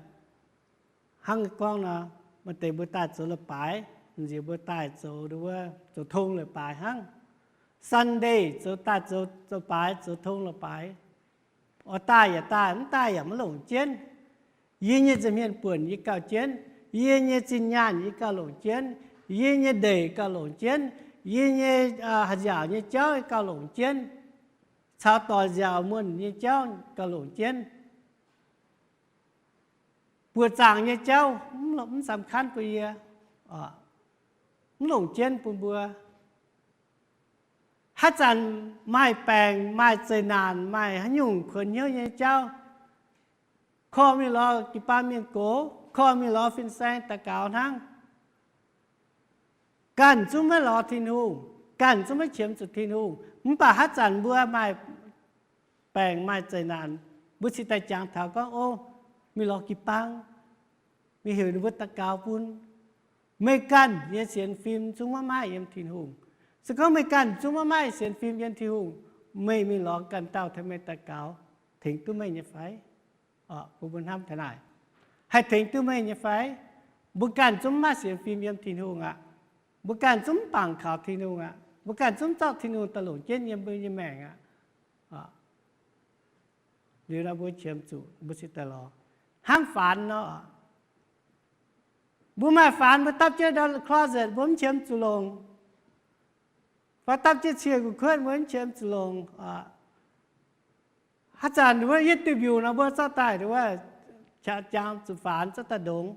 hnangv gorngv nor, maaih deix mbuo daaih zoux leiz-baaix, nziex mbuo daaih zoux wuov, zoux tong leiz-baaix hnangv. Sunday zoux daaih zoux, zoux baaix, zoux tong leiz-baaix. Oix daaih yaac daaih, mv daaih yaac maiv longc jienv. Yie nyei nza'hmien buonc yie gauh jienv, yie nyei zinh nyaanh yie gauh longc jienv, yie nyei ndeic gauh longc jienv, yie nyei, aa, hanc nziaauc nyei jauv yie gauh longc jienv, caux doic nziaauc muonh nyei jauv gauh longc jienv. Buoqc zaangc nyei jauv mv, mv สำคัญ bun yie, mv longc jienv bun mbuo. Haaix zanc maaih baengc, maaih zeqc naanc, maaih haaix nyungc kuonx hnyouv nyei jauv, korv mingh lorz jiu-baang mienh gox, korv mingh lorz fin-saeng daux gaux hnangv. Ganh zungv maiv lorz Tin-Hungh, ganh zungv maiv qiemx zuqc Tin-Hungh. Mv baac haaix zanc mbuo maaih baengc maaih zeqc naanc, mbuo cingx daaih jangx taux gorngv, o, mingh lorz jiu-baang, mingh heuc ninh mbuo daux gaux bun, Meih ganh nyei sienx fim zungv maiv maaih yiem Tin-Hungh. Se gorngv meih ganh zungv maiv maaih sienx fim yiem Tin-Hungh, meih mingh lorz ganh dauh tengx meih daux gaux, tengx duqv meih nyei fai? Mbuo mbuo hnamv taux naaic, haih tengx duqv meih nyei fai? Mbuo ganh zungv maiv maaih sienx fim yiem Tin-Hungh aqv. Mbuo ganh zungv mv bangc kaux Tin-Hungh aqv. Mbuo ganh zungv mv zorqv Tin-Hungh daaih longc jienv yiem mbuo nyei maengc aqv. Liuz nor mbuo qiemx zuqc mbuo cingx daaih lorz hnangv faanx nor. Mbuo maaih faanx mbuo dapv jienv closet mbuo mv qiemx zuqc longc, fai dapv jienv cie gu'kuotv mbuo mv qiemx zuqc longc. Haaix zanc wuov yietv duih mbiungc nor mbuo zorqv daaih wuov qaqv jangx zuqc faanx zorqv daaih ndongx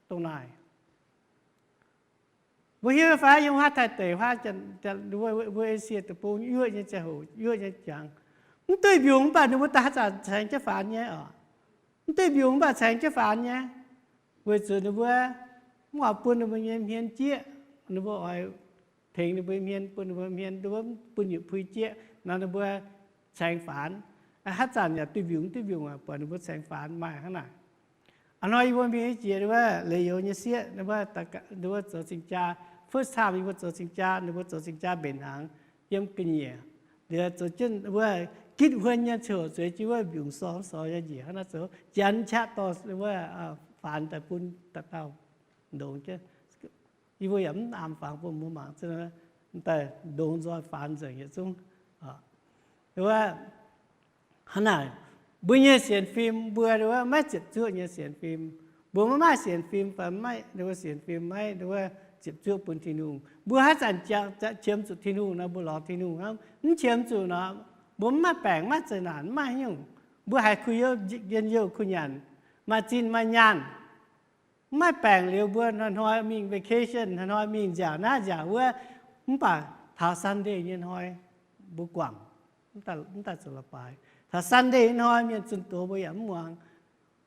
dongh naaic. Mbuo hiuv fai yiem huaav Taiv deic, huaav mbuo Esie deic-bung yuoqv nyei ziangh hoc, yuoqv nyei jangx, mv duih mbiungc mv baac ninh mbuo daaih haaix zanc caengx jienv faanx nyei oc. Mv duih mbiungc mv baac caengx jienv faanx nyei, weic zuqc ninh mbuo mv oix bun ninh mbuo nyei hmien jieqv. Ninh mbuo oix tengx ninh mbuo hmien, bun ninh mbuo hmien, ninh mbuo bun yietc pui jieqv nor ninh mbuo caengx faanx. Haaix zanc yaac duih mbiungc mv duih mbiungc, buatc ninh mbuo caengx faanx maaih hnangv naaic. A'hnoi yie mbuo mingh jiex wuov leiz youz nyei sieqv, ninh mbuo zoux cing-jaa, first time yie mbuo zoux cing-jaa, ninh mbuo zoux cing-jaa mbenc hnaangx yiem ga'nyiec. Liuz zoux jienv wuov gitv huon nyei ziouc zueiz jienv wuov mbiungc sorng sorng nyei njiec hnangv naaiv zoux janx qaqv dorh wuov faanx daaih bun dauh dauh ndongx jienv. Yie mbuo yaac mv aamx fangx bun mbuo mangc, daaih ndongx nzoih faanx nzengc yietc zungv. Wuov hnangv naaic, mbuo nyei sienx fim mbuo wuov maiv ziepc zuoqv nyei sienx fim. Mbuo maiv maaih sienx fim fai maiv, mbuo sienx fim maiv wuov ziepc zuoqv bun Tin-Hungh. Mbuo haaix zanc qiemx zuqc Tin-Hungh nor mbuo lorz Tin-Hungh hnangv. Mv qiemx zuqc nor, mbuo mv maaih baengc, maiv zeiz naanc, mv maaih haaix nyungc. Mbuo haiz kuh youh, njien-youh kuh nyanc, maaih zinh maaih nyaanh, mv maaih baengc liuz mbuo hnoi-hnoi mingh vacation, hnoi-hnoi mingh nziaauc naaiv nziaauc wuov, mv baac taux Sunday nyei hnoi mbuo guangc, mv daaih zoux leiz-baaix. Taux Sunday nyei hnoi mienh zunh doz mbuo yaac mv muangx.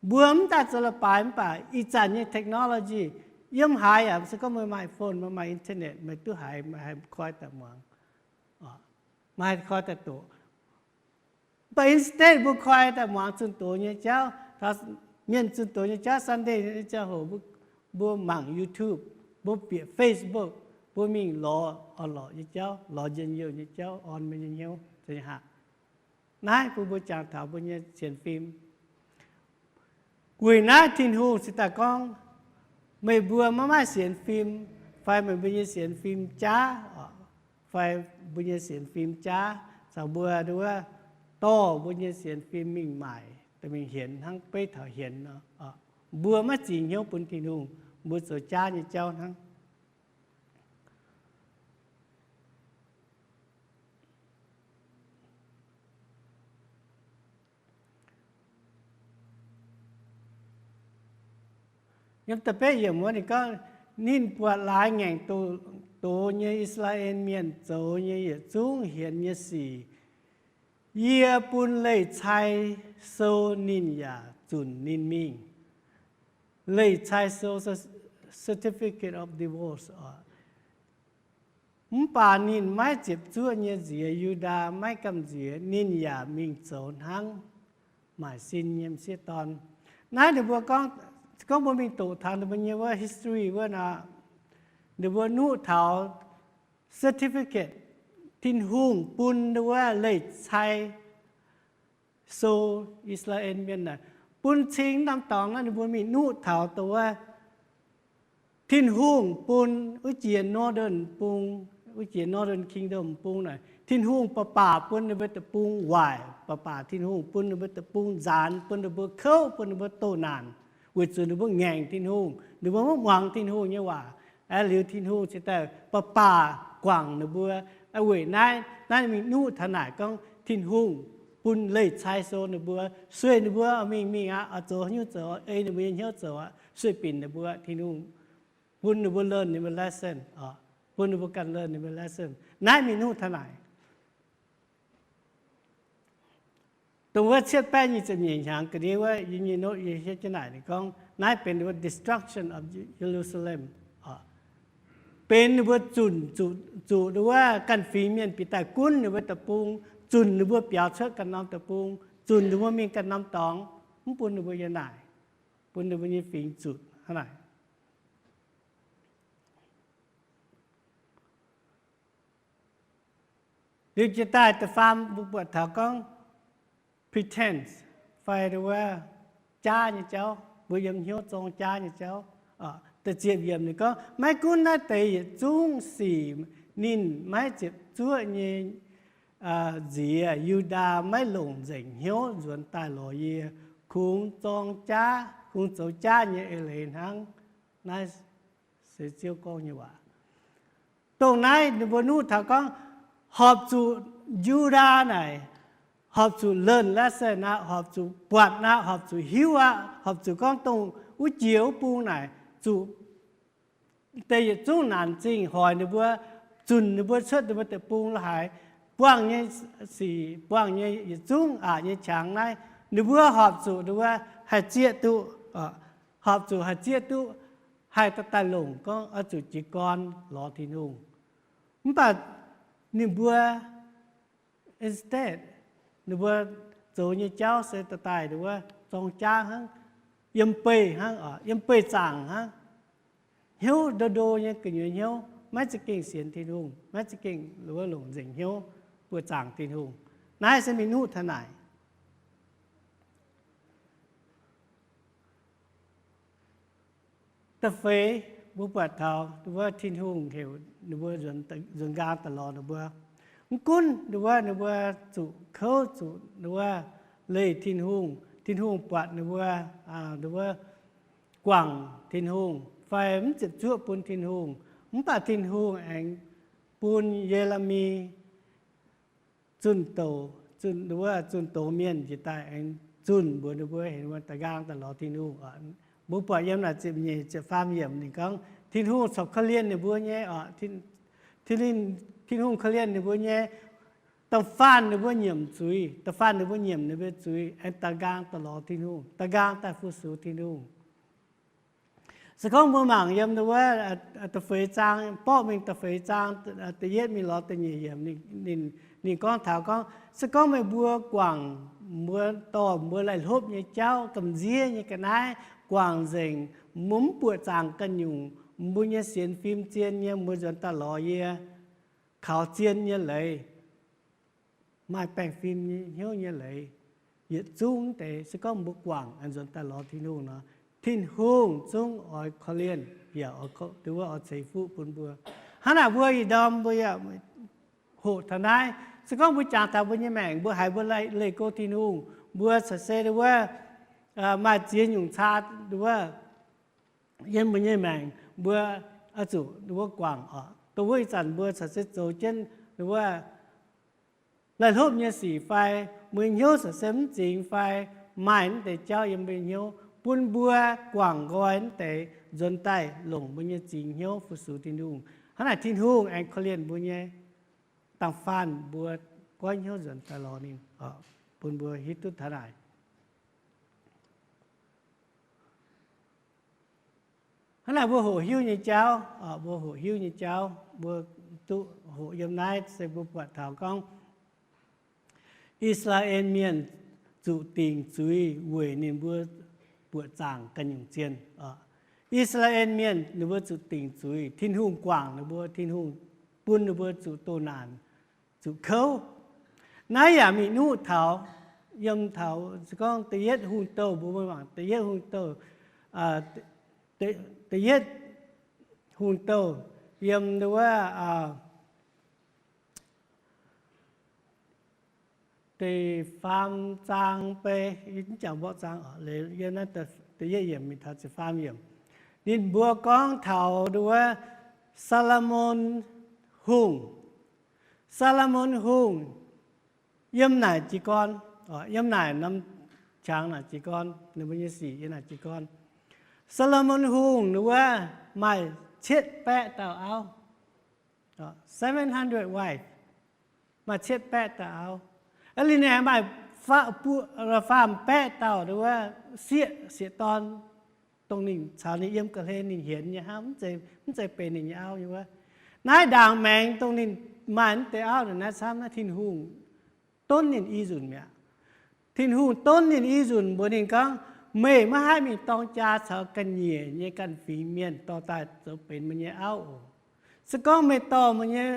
Mbuo mv daaih zoux leiz-baaix mv baac ih zanc nyei technology, yiem haaix yaac se gorngv meih maaih phone, meih maaih internet, meih duqv haiz, meih haih koi daaih muangx. Meih haih koi daaih doqc. Mv baac instead mbuo koi daaih muangx zunh doz nyei jauv, mienh zunh doz nyei jauv, Sunday nyei ziangh hoc mbuo mangc YouTube, mbuo bieqc Facebook, mbuo mingh lorz orn-lorqc nyei jauv, lorz njien-youh nyei jauv orn mbuo nyei hnyouv. Naaiv bun mbuo jangx taux mbuo nyei sienx fim. Weic naaiv Tin-Hungh cingx daaih gorngv, meih mbuo maiv maaih sienx fim, fai meih mbuo nyei sienx fim jaav, fai mbuo nyei sienx fim jaav, caux mbuo wuov dorh mbuo nyei sienx fim mingh maaic, mingh hienx hnangv beiv taux hienx nor, mbuo maiv zingx hnyouv bun Tin-Hungh, mbuo zoux jaav nyei jauv hnangv. Yiem da'betv yiemc wuov ninh gorngv, ninh buatc laaix ngaengc doz nyei I^saa^laa^en Mienh zoux nyei yietc zungv hienx nyei sic, yie bun leiz-cai sou ninh yaac zunc ninh mingh. Leiz-cai sou, certificate of divorce oc. Mv baac ninh maiv ziepc zuoqv nyei nziex Yu^ndaa, maiv gamh nziex, ninh yaac mingh zoux hnangv maaic sin nyei m'sieqv dorn. Naaiv ninh mbuo gorngv, gorngv mbuo mingh doqc taux ninh mbuo nyei wuov history wuov nor, ninh mbuo nuqv taux certificate, Tin-Hungh bun wuov leiz-cai sou I^saa^laa^en Mienh naaic, bun cing norm dorngx naaiv ninh mbuo mingh nuqv taux dongh wuov Tin-Hungh bun wuov jiex Northern bung, wuov jiex Northern Kingdom bung naaic, Tin-Hungh baac baac bun ninh mbuo deic-bung waaic, baac baac Tin-Hungh bun ninh mbuo deic-bung nzaanx, bun ninh mbuo kouv, bun ninh mbuo doh naanc, weic zuqc ninh mbuo ngaengc Tin-Hungh, ninh mbuo maiv muangx Tin-Hungh nyei waac. Aeqv, liuz Tin-Hungh cingx daaih baac baac guangc ninh mbuo. Weic naaiv, naaiv mingh nuqv taux naaic gorngv Tin-Hungh bun leiz-cai sou ninh mbuo, sueih ninh mbuo mingh mingh aqv, oix zoux haaix nyungc zoux, ei ninh mbuo nyei hnyouv zoux aqv, sueih binc ninh mbuo. Tin-Hungh bun ninh mbuo learn ninh mbuo lesson, bun ninh mbuo ganh learn ninh mbuo lesson. Naaiv mingh nuqv taux naaic. Dongh wuov cietv baeqv nyic ziepc nyeic hnyangx ga'ndiev wuov, yie nyei note yie hietv jienv naaic ninh gorngv naaiv benx wuov destruction of Jerusalem, benx ninh mbuo zunc zuqc wuov ganh fingx mienh bieqc daaih gunv ninh mbuo deic-bung, zunc ninh mbuo biaux cuotv ganh norm deic-bung, zunc ninh mbuo mingh ganh norm dorngx, mv bun ninh mbuo yiem naaic, bun ninh mbuo nyei fingx zuqc hnangv naaic. Liuz jiex daaih da'faam mbuo buatc taux gorngv pretense fai wuov jaav nyei jauv, mbuo yiem hnyouv zorng jaav nyei jauv. Da'ziepc yiemc ninh gorngv, maiv gunv naaiv deix yietc zungv sic ninh maiv ziepc zuoqv nyei nziex, Yu^ndaa maiv longc nzengc hnyouv nzuonx daaih lorz yie, kungx zorng jaav, kungx zoux jaav nyei eix leiz hnangv. Naaiv se Ziouv gorngv nyei waac. Dongh naaiv ninh mbuo nuqv taux gorngv, horpc zuqc Yu^ndaa naaic, horpc zuqc learn lesson aqv, horpc zuqc buatc aqv, horpc zuqc hiuv aqv, horpc zuqc gorngv dongh wuov jiex wuov bung naaic zuqc deix yietc zungv naanc zingh hoic ninh mbuo, zunc ninh mbuo cuotv ninh mbuo deic-bung la'haaix, buangh nyei sic, buangh nyei yietc zungv aqc nyei qangx naaiv, ninh mbuo horpc zuqc ninh mbuo haih zieqv duqv, horpc zuqc haih zieqv duqv, haih daaih daaih longc gorngv oix zuqc jiez gorn lorz Tin-Hungh. Mv baac ninh mbuo instead, ninh mbuo zoux nyei jauv se daaih daaih ninh mbuo zorng jaav hnangv, yiem beih hnangv, yiem beih zaangc hnangv. Hnyouv ndo ndo nyei gu'nyuoz hnyouv, maiv za'gengh sienx Tin-Hungh, maiv za'gengh wuov longc nzengc hnyouv buoqc zaangc Tin-Hungh. Naaiv se mingh nuqv taux naaic. Da'feix mbuo buatc taux wuov Tin-Hungh heuc ninh mbuo nzuonx nqaang daaih lorz ninh mbuo. Mv gunv ninh mbuo, ninh mbuo zuqc kouv, zuqc ninh mbuo leih Tin-Hungh, Tin-Hungh buatc ninh mbuo, ninh mbuo guangc Tin-Hungh fai mv ziepc zuoqv bun Tin-Hungh, mv baac Tin-Hungh aengx bun Ye^le^mi zunh doz, zunh, wuov zunh doz mienh njiec daaih aengx zunh mbuox ninh mbuo, heuc ninh mbuo daaih nqaang daaih lorz Tin-Hungh. Mbuo buatc yiem naaic ziepc nyeic, ziepc faam yiemc ninh gorngv Tin-Hungh corc korv-lienh ninh mbuo nyei, Tin-Hungh korv-lienh ninh mbuo nyei, da'faanh ninh mbuo nyiemc zuiz, da'faanh ninh mbuo nyiemc ninh mbuo zuiz, aengx daaih nqaang daaih lorz Tin-Hungh, daaih nqaang daaih fu-sux Tin-Hungh. Se gorngv mbuo mangc yiem wuov da'feix zaang, borqv mingh da'feix zaang, da'yietv mingh lorz da'nyeic yiemc, ninh gorngv taux gorngv, se gorngv meih mbuo guangc mbuo dorh mbuo laih hlopv nyei jauv, gamh nziev nyei ga'naaiv, guangc nzengc, mbuo mv buoqc zaangc ganh nyungc, mbuo nyei sienx fim zien nyei, mbuo nzuonx daaih lorz yie, kaux zien nyei leiz, maaih baengh fim nyei hnyouv nyei leiz, yietc zungv deix, se gorngv mbuo guangc aengx nzuonx daaih lorz Tin-Hungh nor, Tin-Hungh zungv oix korv-lienh yaac oix, wuov oix ceix fuqv bun mbuo. Hnangv naaic mbuo ih ndorm mbuo yaac hoqc taux naaiv. Se gorngv mbuo jangx taux mbuo nyei maengc, mbuo haiz mbuo leih go Tin-Hungh, mbuo caux se wuov maaih ziex nyungc caa wuov yiem mbuo nyei maengc, mbuo oix zuqc wuov guangc oc. Dongh wuov ih zanc mbuo caux se zoux jienv wuov laih hlopv nyei sic fai, mbuo hnyouv caux se mv zingx fai, maaih naaiv deix jauv yiem mbuo hnyouv bun mbuo guangc nqoi naaiv deix nzuonx daaih longc mbuo nyei zingx hnyouv fu-sux Tin-Hungh. Hnangv naaic Tin-Hungh aengx korv-lienh mbuo nyei, da'faanh mbuo goiv hnyouv nzuonx daaih lorz ninh, bun mbuo hiuv duqv taux naaic. Hnangv naaic mbuo hoqc hiuv nyei jauv, mbuo hoqc hiuv nyei jauv, mbuo duqv hoqc yiem naaiv se mbuo buatc taux gorngv I^saa^laa^en Mienh zuqc dingc zuiz weic ninh mbuo buoqc zaangc ganh nyungc zien. I^saa^laa^en Mienh ninh mbuo zuqc dingc zuiz, Tin-Hungh guangc ninh mbuo, Tin-Hungh bun ninh mbuo zuqc doh naanc, zuqc kouv. Naaiv yaac mingh nuqv taux, yiem taux se gorngv da'yietv Hungh Douh, mbuo mangc da'yietv Hungh Douh, da'yietv Hungh Douh yiem wuov da'faam zaang bei, mv jangx mborqv zaang, yiem naaiv da'yietv yiemc mingh taux da'faam yiemc. Ninh mbuo gorngv taux wuov Saa^lo^morn Hungh. Saa^lo^morn Hungh yiem naaic jiez gorn, yiem naaic norm qangx naaic jiez gorn, ninh mbuo nyei sic yiem naaic jiez gorn. Saa^lo^morn Hungh ninh wuov maaih cietv baeqv dauh auv, seven hundred wife, maaih cietv baeqv dauh auv. Aa, liuz ninh maaih faam baeqv dauh wuov sieqv, sieqv dorn, dongh ninh caux ninh yiem ga'hlen ninh hienx nyei hnangv, mv zeiz benx ninh nyei auv nyei wuov. Naaiv ndaangc maengx dongh ninh maaih naaiv deix auv naaic, naaiv camv naaiv Tin-Hungh donv ninh i nzunc mi'aqv. Tin-Hungh donv ninh i nzunc mbuox ninh gorngv, meih maiv haih mingh dorng jaa caux ga'nyiec nyei ganh fingx mienh dorh daaih zoux benx meih nyei auv oc. Se gorngv meih dorh meih nyei,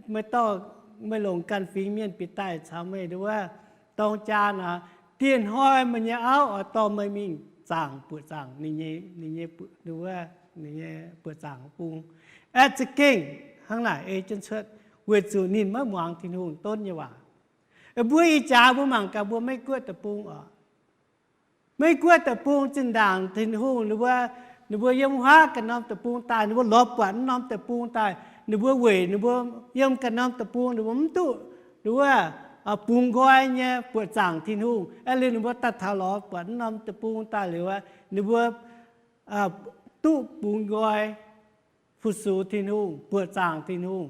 meih dorh meih longc ganh fingx mienh bieqc daaih caux meih nduov dorng jaa nor, dieh hnoi meih nyei auv oix dorh meih mingh zaangc, buoqc zaangc ninh nyei, ninh nyei, ninh nyei buoqc zaangc bung. Aeqv, za'gengh hnangv naaic ei jienv cuotv, weic zuqc ninh maiv muangx Tin-Hungh donv nyei waac. Mbuo ih jaax mbuo mangc gaax mbuo Meiv Guoqv deic-bung oc. Meiv Guoqv deic-bung zinh ndaangc Tin-Hungh ninh mbuo, ninh mbuo yiem huaav ganh norm deic-bung daaih, ninh mbuo lorz buatc wuov norm deic-bung daaih, ninh mbuo weic ninh mbuo yiem ganh norm deic-bung ninh mbuo mv duqv, ninh mbuo bungx nqoi nyei buoqc zaangc Tin-Hungh. Aeqv, liuz ninh mbuo daaih taux lorz buatc wuov norm deic-bung daaih liuz, ninh mbuo duqv bungx nqoi fu-sux Tin-Hungh, buoqc zaangc Tin-Hungh.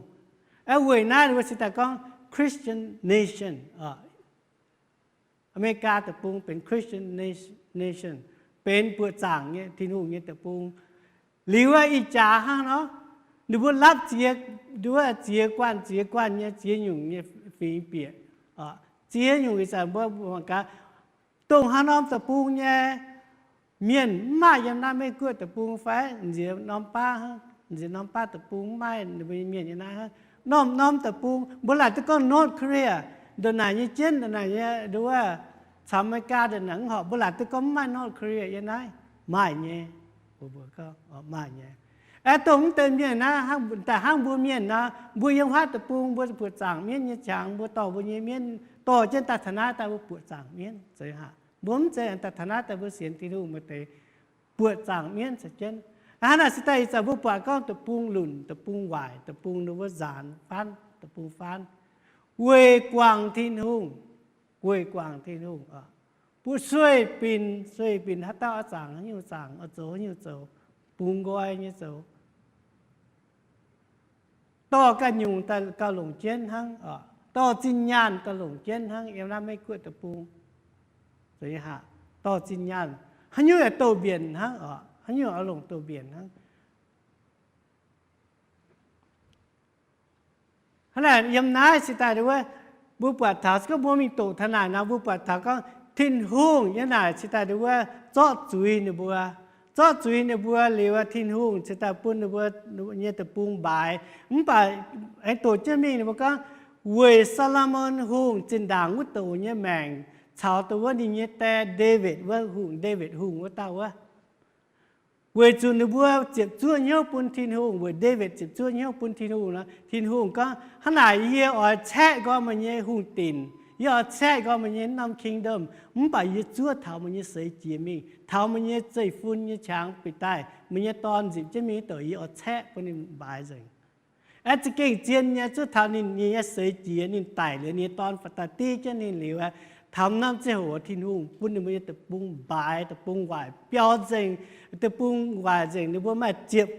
Aeqv, weic naaiv ninh mbuo cingx daaih gorngv Christian nation. Aa^me^li^gaa deic-bung benx Christian nation, benx buoqc zaangc nyei Tin-Hungh nyei deic-bung. Liuz ih jaax hnangv nor, ninh mbuo lapv ziex, nduov ziex guanh ziex guanh nyei ziex nyungc nyei fingx bieqc. Ziex nyungc ih zanc mbuo mangc gaax, dongh haaix norm deic-bung nyei mienh mv maaih yiem naaiv Meiv Guoqv deic-bung fai nziex norm baav, nziex norm baav deic-bung mv maaih ninh mbuo nyei mienh yiem naaiv hnangv. Norm-norm deic-bung mbuo laaic duqv gorngv North Korea, ndongc naaic nyei jienv, ndongc naaic nyei nduov, caux America ndongc naaic mv horpc, mbuo laaic duqv gorngv mv maaih North Korea yiem naaiv. Maaih nyei. Mbuo, mbuo gorngv maaih nyei. Aeqv, dongh mv deix mienh naaiv, daaih hnangv mbuo mienh nor, mbuo yiem huaav deic-bung mbuo buoqc zaangc mienv nyei qangx, mbuo dorh mbuo nyei mienv dorh jienv daaih taux naaiv daaih mbuo buoqc zaangc mienv zeiz haic. Mbuo mv zeiz daaih taux naaiv daaih mbuo sienx Tin-Hungh maaih deix buoqc zaangc mienv caux jienv. Hnangv naaic se daaih ih zanc mbuo buatc gorngv deic-bung lunc, deic-bung waaic, deic-bung ninh mbuo nzaanx faanv, deic-bung faanv, weic guangc Tin-Hungh, weic guangc Tin-Hungh. Mbuo sueih binc, sueih binc haaix dauh oix zaangc haaix nyungc zaangc, oix zoux haaix nyungc zoux, bungx nqoi nyei zoux. Dorh ganh nyungc daaih gauh longc jienv hnangv oc. Dorh zinh nyaanh gauh longc jienv hnangv yiem naaiv Meiv Guoqv deic-bung. Dorh zinh nyaanh haaix nyungc yaac doh mbienc hnangv oc. Haaix nyungc oix longc doh mbienc hnangv. Hnangv naaic yiem naaiv cingx daaih wuov, mbuo buatc taux se gorngv mbuo mingh doqc taux naaic nor, mbuo buatc taux gorngv Tin-Hungh yiem naaic cingx daaih wuov zorqv zuiz ninh mbuo. Zorqv zuiz ninh mbuo liuz, Tin-Hungh cingx daaih bun ninh mbuo nyei deic-bung mbaaix. Mv baac aengx doqc jienv mingh ninh mbuo gorngv, weic Saa^lo^morn Hungh zinh ndaangc wuov douc nyei maengc caux dongh wuov ninh nyei die Ndaawitv wuov hungh, Ndaawitv Hungh wuov dauh wuov, weic zuqc ninh mbuo ziepc zuoqv hnyouv bun Tin-Hungh, weic Ndaawitv ziepc zuoqv hnyouv bun Tin-Hungh nor, Tin-Hungh gorngv, hnangv naaic yie oix caeqv nqoi meih nyei hungh dinc, yie oix caeqv nqoi meih nyei norm kingdom, mv baac yie zuov taux meih nyei seix jiex mingh, taux meih nyei zeiv-fun nyei qangx bieqc daaih, meih nyei dorn nzipc jienv mingh wuov douc yie oix caeqv bun ninh mbaaix nzengc. Aeqv, za'gengh zien nyei, zuov taux ninh, ninh nyei seix jiex, ninh daic liuz, ninh nyei dorn faaux daaih div jienv ninh liuz, taux norm ziangh hoc Tin-Hungh bun ninh mbuo nyei deic-bung mbaaix, deic-bung waaic biaux nzengc, deic-bung waaic nzengc, ninh mbuo maaih ziepc,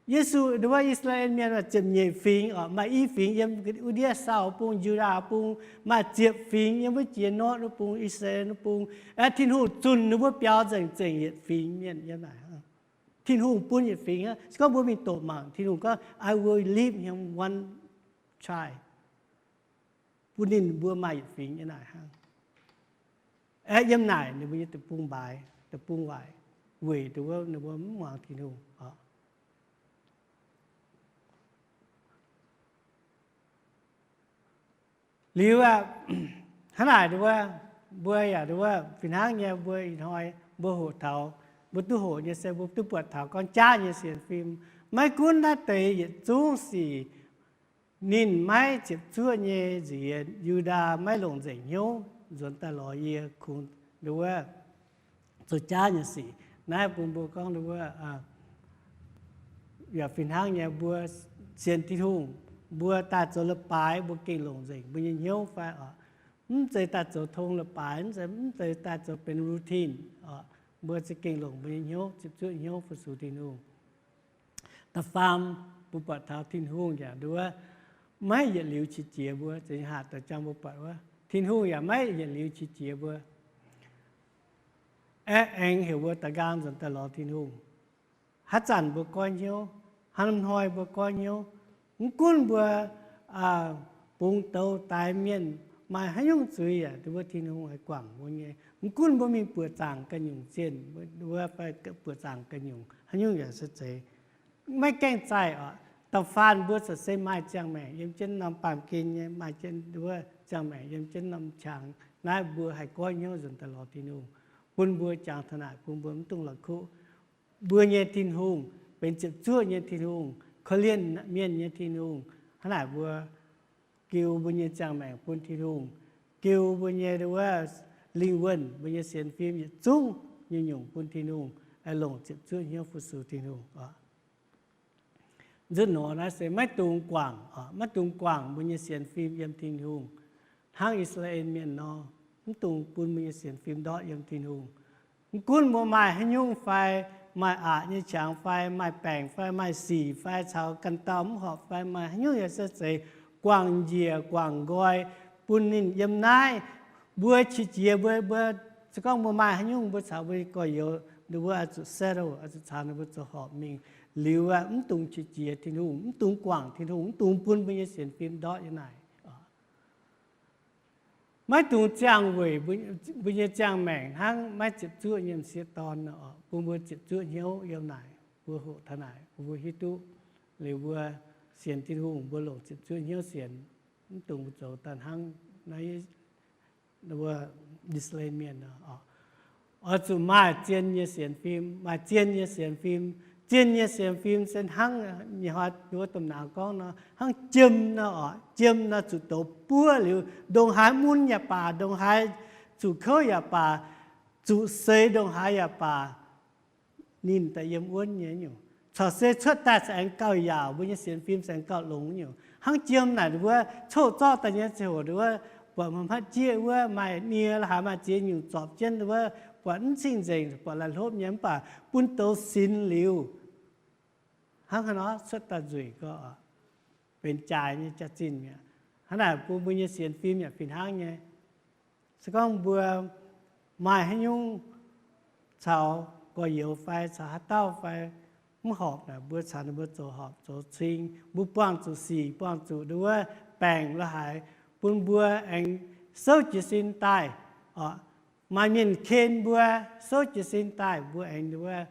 Yesu, wuov I^saa^laa^en Mienh maaih ziepc nyeic fingx oc, maaih i fingx yiem wuov ndiev Sauv bung, Yu^ndaa bung, maaih ziepc fingx yiem wuov jiex north wuov bung, I^saa^laa^en wuov bung. Aeqv, Tin-Hungh zunh ninh mbuo biaux nzengc, zengc yietc fingx mienh yiem naaic. Tin-Hungh bun yietc fingx hnangv. Se gorngv mbuo mingh doqc mangc, Tin-Hungh gorngv, I will leave him one tribe. Bun ninh mbuo maaih yietc fingx yiem naaic hnangv. Aeqv, yiem naaic ninh mbuo nyei deic-bung mbaaix, deic-bung waaic, weic dongh wuov ninh mbuo mv muangx Tin-Hungh oc. Liuz aqv, hnangv naaic dongh wuov, mbuo yaac dongh wuov fih hnangv nyei, mbuo ih hnoi mbuo hoqc taux, mbuo duqv hoqc nyei se mbuo duqv buatc taux gorngv jaav nyei sienx fim. Maiv gunv naaiv deix yietc zungv sic, ninh maiv ziepc zuoqv nyei nziex, Yu^ndaa maiv longc nzengc hnyouv nzuonx daaih lorz yie kungx dongh wuov zoux jaav nyei sic. Naaiv bun mbuo gorngv dongh wuov, yaac fih hnangv nyei, mbuo sienx Tin-Hungh, mbuo daaih zoux leiz-baaix mbuo gengh longc nzengc mbuo nyei hnyouv fai oc. Mv zeiz daaih zoux tong leiz-baaix, mv zeiz, mv zeiz daaih zoux benx routine oc. Mbuo za'gengh longc mbuo nyei hnyouv, ziepc zuoqv hnyouv fu-sux Tin-Hungh. Da'faam, mbuo buatc taux Tin-Hungh yaac nduov maiv yietc liuz qiex jiez mbuo. Zinh haac da'jang mbuo buatc wuov, Tin-Hungh yaac maiv yietc liuz qiex jiez mbuo. Aeqv, aengx heuc mbuo da'nqaang nzuonx daaih lorz Tin-Hungh. Haaix zanc mbuo goiv hnyouv, haaix hnoi mbuo goiv hnyouv, mv gunv mbuo bungx douz daix mienh, maaih haaix nyungc zuiz yaac dongh wuov Tin-Hungh haih guangc mbuo nyei. Mv gunv mbuo mingh buoqc zaangc ganh nyungc zienh, mbuo fai buoqc zaangc ganh nyungc haaix nyungc yaac se zeiz, maiv gaengh zaih oc. Da'faanh mbuo corc se maaih ziangh maengc yiem jienv norm baamh gen nyei, maaih jienv wuov ziangh maengc yiem jienv norm qangx. Naaiv mbuo haih goiv hnyouv nzuonx daaih lorz Tin-Hungh, bun mbuo jangx taux naaic, bun mbuo mv dungx la'kuqv. Mbuo nyei Tin-Hungh benx ziepc zuoqv nyei Tin-Hungh, korv-lienh mienh nyei Tin-Hungh. Hnangv naaic mbuo giu mbuo nyei ziangh maengc bun Tin-Hungh, giu mbuo nyei wuov lingh wuonh, mbuo nyei sienx fim yietc zungv nyungc-nyungc bun Tin-Hungh, longc ziepc zuoqv hnyouv fu-sux Tin-Hungh. Nzunc nor naaiv se maiv dungx guangc, maiv dungx guangc mbuo nyei sienx fim yiem Tin-Hungh, hnangv I^saa^laa^en Mienh nor, mv dungx bun mbuo nyei sienx fim ndortv yiem Tin-Hungh. Mv gunv mbuo maaih haaix nyungc fai, maaih aqc nyei qangx fai, maaih baengc fai, maaih sic fai, caux ganh dauh mv horpc fai, maaih haaix nyungc yaac se zeiz guangc njiec guangc nqoi bun ninh yiem naaiv. Mbuo qiex jiez mbuo, mbuo se gorngv mbuo maaih haaix nyungc mbuo caux mbuo gorx-youz ninh mbuo oix zuqc settle, oix zuqc caux ninh mbuo zoux horpc mingh. Liuz aeqv, mv dungx qiex jiez Tin-Hungh, mv dungx guangc Tin-Hungh, mv dungx bun mbuo nyei sienx fim ndortv yiem naaic. Maiv dungx ziangh weic mbuo nyei ziangh maengc hnangv maiv ziepc zuoqv nyei m'sieqv dorn nor, bun mbuo ziepc zuoqv hnyouv yiem naaic, mbuo hoqc taux naaic, mbuo hiuv duqv liuz mbuo sienx Tin-Hungh, mbuo longc ziepc zuoqv hnyouv sienx, mv dungx mbuo zoux daaih hnangv naaiv I^saa^laa^en Mienh nor. Oix zuqc maaih zien nyei sienx fim, maaih zien nyei sienx fim. Zien nyei sienx fim se hnangv nyei hnoi wuov domh nauz gorngv nor, hnangv jiem nor oc. Jiem nor zuqc douz buov liuz, ndongc haaix mun yaac baac, ndongc haaix zuqc kouv yaac baac, zuqc seix ndongc haaix yaac baac, ninh daaih yiem wuonv nyei nyungc. Corc se cuotv daaih se aengx gauh yaauc, mbuo nyei sienx fim se aengx gauh longx nyungc. Hnangv jiem naaic wuov, coqv zorqv daaih nyei ziangh hoc wuov, buatc maiv jieqv wuov, maaih nie la'haaix maaih ziex nyungc zorpc jienv wuov, buatc mv cing-nzengc, buatc laih hlopv nyei, mv baac bun douz sinx liuz, hnangv haaix nor cuotv daaih nzueic gorx, benx jaaix nyei jaax-zinh mi'aqv. Hnangv naaic bun mbuo nyei sienx fim yaac fih hnangv nyei. Se gorngv mbuo maaih haaix nyungc caux gorx-youz fai caux haaix dauh fai mv horpc naaic, mbuo caux ninh mbuo zoux horpc zoux cing, mbuo buangh zuqc sic, buangh zuqc wuov baengc la'haaix, bun mbuo aengx souv jiez sin daaih. Maaih mienh ken mbuo, souv jiez sin daaih, mbuo aengx wuov,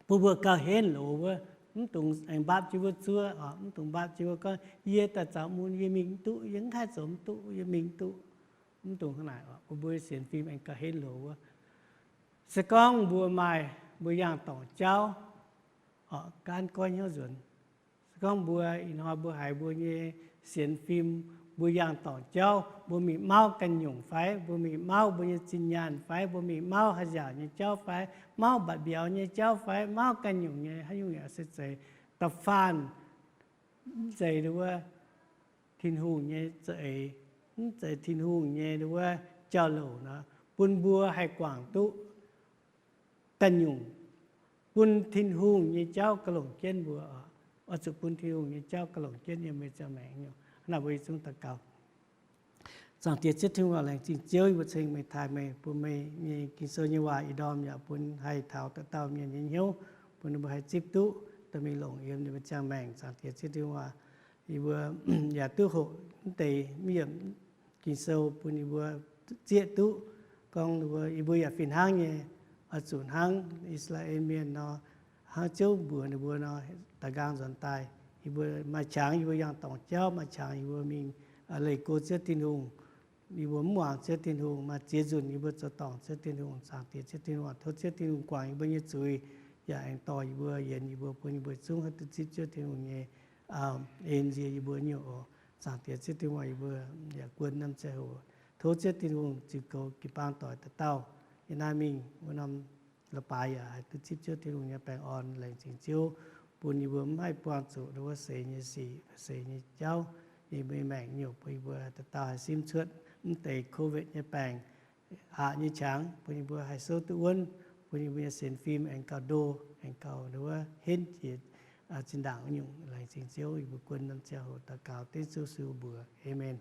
bun mbuo gauh henv loz wuov, mv dungx aengx mbaapv jienv wuov zuov, mv dungx mbaapv jienv wuov gorngv, yie daaih zaux mun, yie mingh mv duqv, yie mv haih zoux mv duqv, yie mingh mv duqv. Mv dungx hnangv naaic, bun mbuo sienx fim aengx gauh henv loz wuov. Se gorngv mbuo maaih mbuo yangh dorngc jauv, gaanv goiv hnyouv nzuonx. Se gorngv mbuo ih hnoi mbuo haiz mbuo nyei sienx fim, mbuo yangh dorngc jauv, mbuo mingh mauv ganh nyungc fai, mbuo mingh mauv mbuo nyei zinh nyaanh fai, mbuo mingh mauv haaix nziaauc nyei jauv fai, mauv mba'biaux nyei jauv fai, mauv ganh nyungc nyei haaix nyungc yaac se zeiz, da'faanh mv zeiz wuov Tin-Hungh nyei za'eix, mv zeiz Tin-Hungh nyei wuov jauv-louc nor, bun mbuo haih guangc duqv ganh nyungc, bun Tin-Hungh nyei jauv gauh longc jienv mbuo oc. Oix zuqc bun Tin-Hungh nyei jauv gauh longc jienv yiem meih ziangh maengc nyungc. Hnangv naaic mbuo yietc zungv daux gaux. Zaangc Diex Ziouv Tin-Hungh, laengz zingh Ziouv, yie mbuo ceng meih, taaih meih, bun meih nyei Ging-Sou nyei waac ih ndorm yaac bun haih taux dauh dauh mienh nyei hnyouv, bun ninh mbuo haih zipv duqv, dorh mingh longc yiem ninh mbuo ziangh maengc. Zaangc Diex Ziouv Tin-Hungh, yie mbuo yaac duqv hoqc mv deix mv yiemc Ging-Sou bun yie mbuo zieqv duqv gorngv yie mbuo yaac fih hnangv nyei, oix zuqc hnangv I^saa^laa^en Mienh nor, hnangv Ziouv mbuox ninh mbuo nor, da'nqaang nzuonx daaih. Yie mbuo maaih qangx yie mbuo yangh dorngc jauv, maaih qangx yie mbuo mingh leih go Ziouv Tin-Hungh. Yie mbuo mv muangx Ziouv Tin-Hungh, maaih ziex nzunc yie mbuo zoux dorngc Ziouv Tin-Hungh. Zaangc Diex Ziouv Tin-Hungh, tov Ziouv Tin-Hungh guangc yie mbuo nyei zuiz, yaac aengx dorh yie mbuo, yienx yie mbuo, bun yie mbuo zungv haih duqv zipv Ziouv Tin-Hungh nyei en nziex yie mbuo nyungc oc. Zaangc Diex Ziouv Tin-Hungh, yie mbuo yaac guon norm ziangh hoc, tov Ziouv Tin-Hungh ziux goux jiu-baang doic dauh dauh. Yiem naaiv mingh wuov norm leiz-baaix yaac haih duqv zipv Ziouv Tin-Hungh nyei baengh orn. Laengz zingh Ziouv bun yie mbuo mv haih buangh zuqc wuov seix nyei sic, seix nyei jauv, yie mbuo nyei maengc nyungc, bun yie mbuo dauh dauh haih simv cuotv mv deix COVID nyei baengc, aqc nyei qangx, bun yie mbuo haih souv duqv wuonv, bun yie mbuo nyei sienx fim aengx gauh ndo, aengx gauh wuov henv jiex zinh ndaangc nyungc. Laengz zingh Ziouv, yie mbuo guon norm ziangh hoc daux gaux dengv Yesu mbuox. Aamen.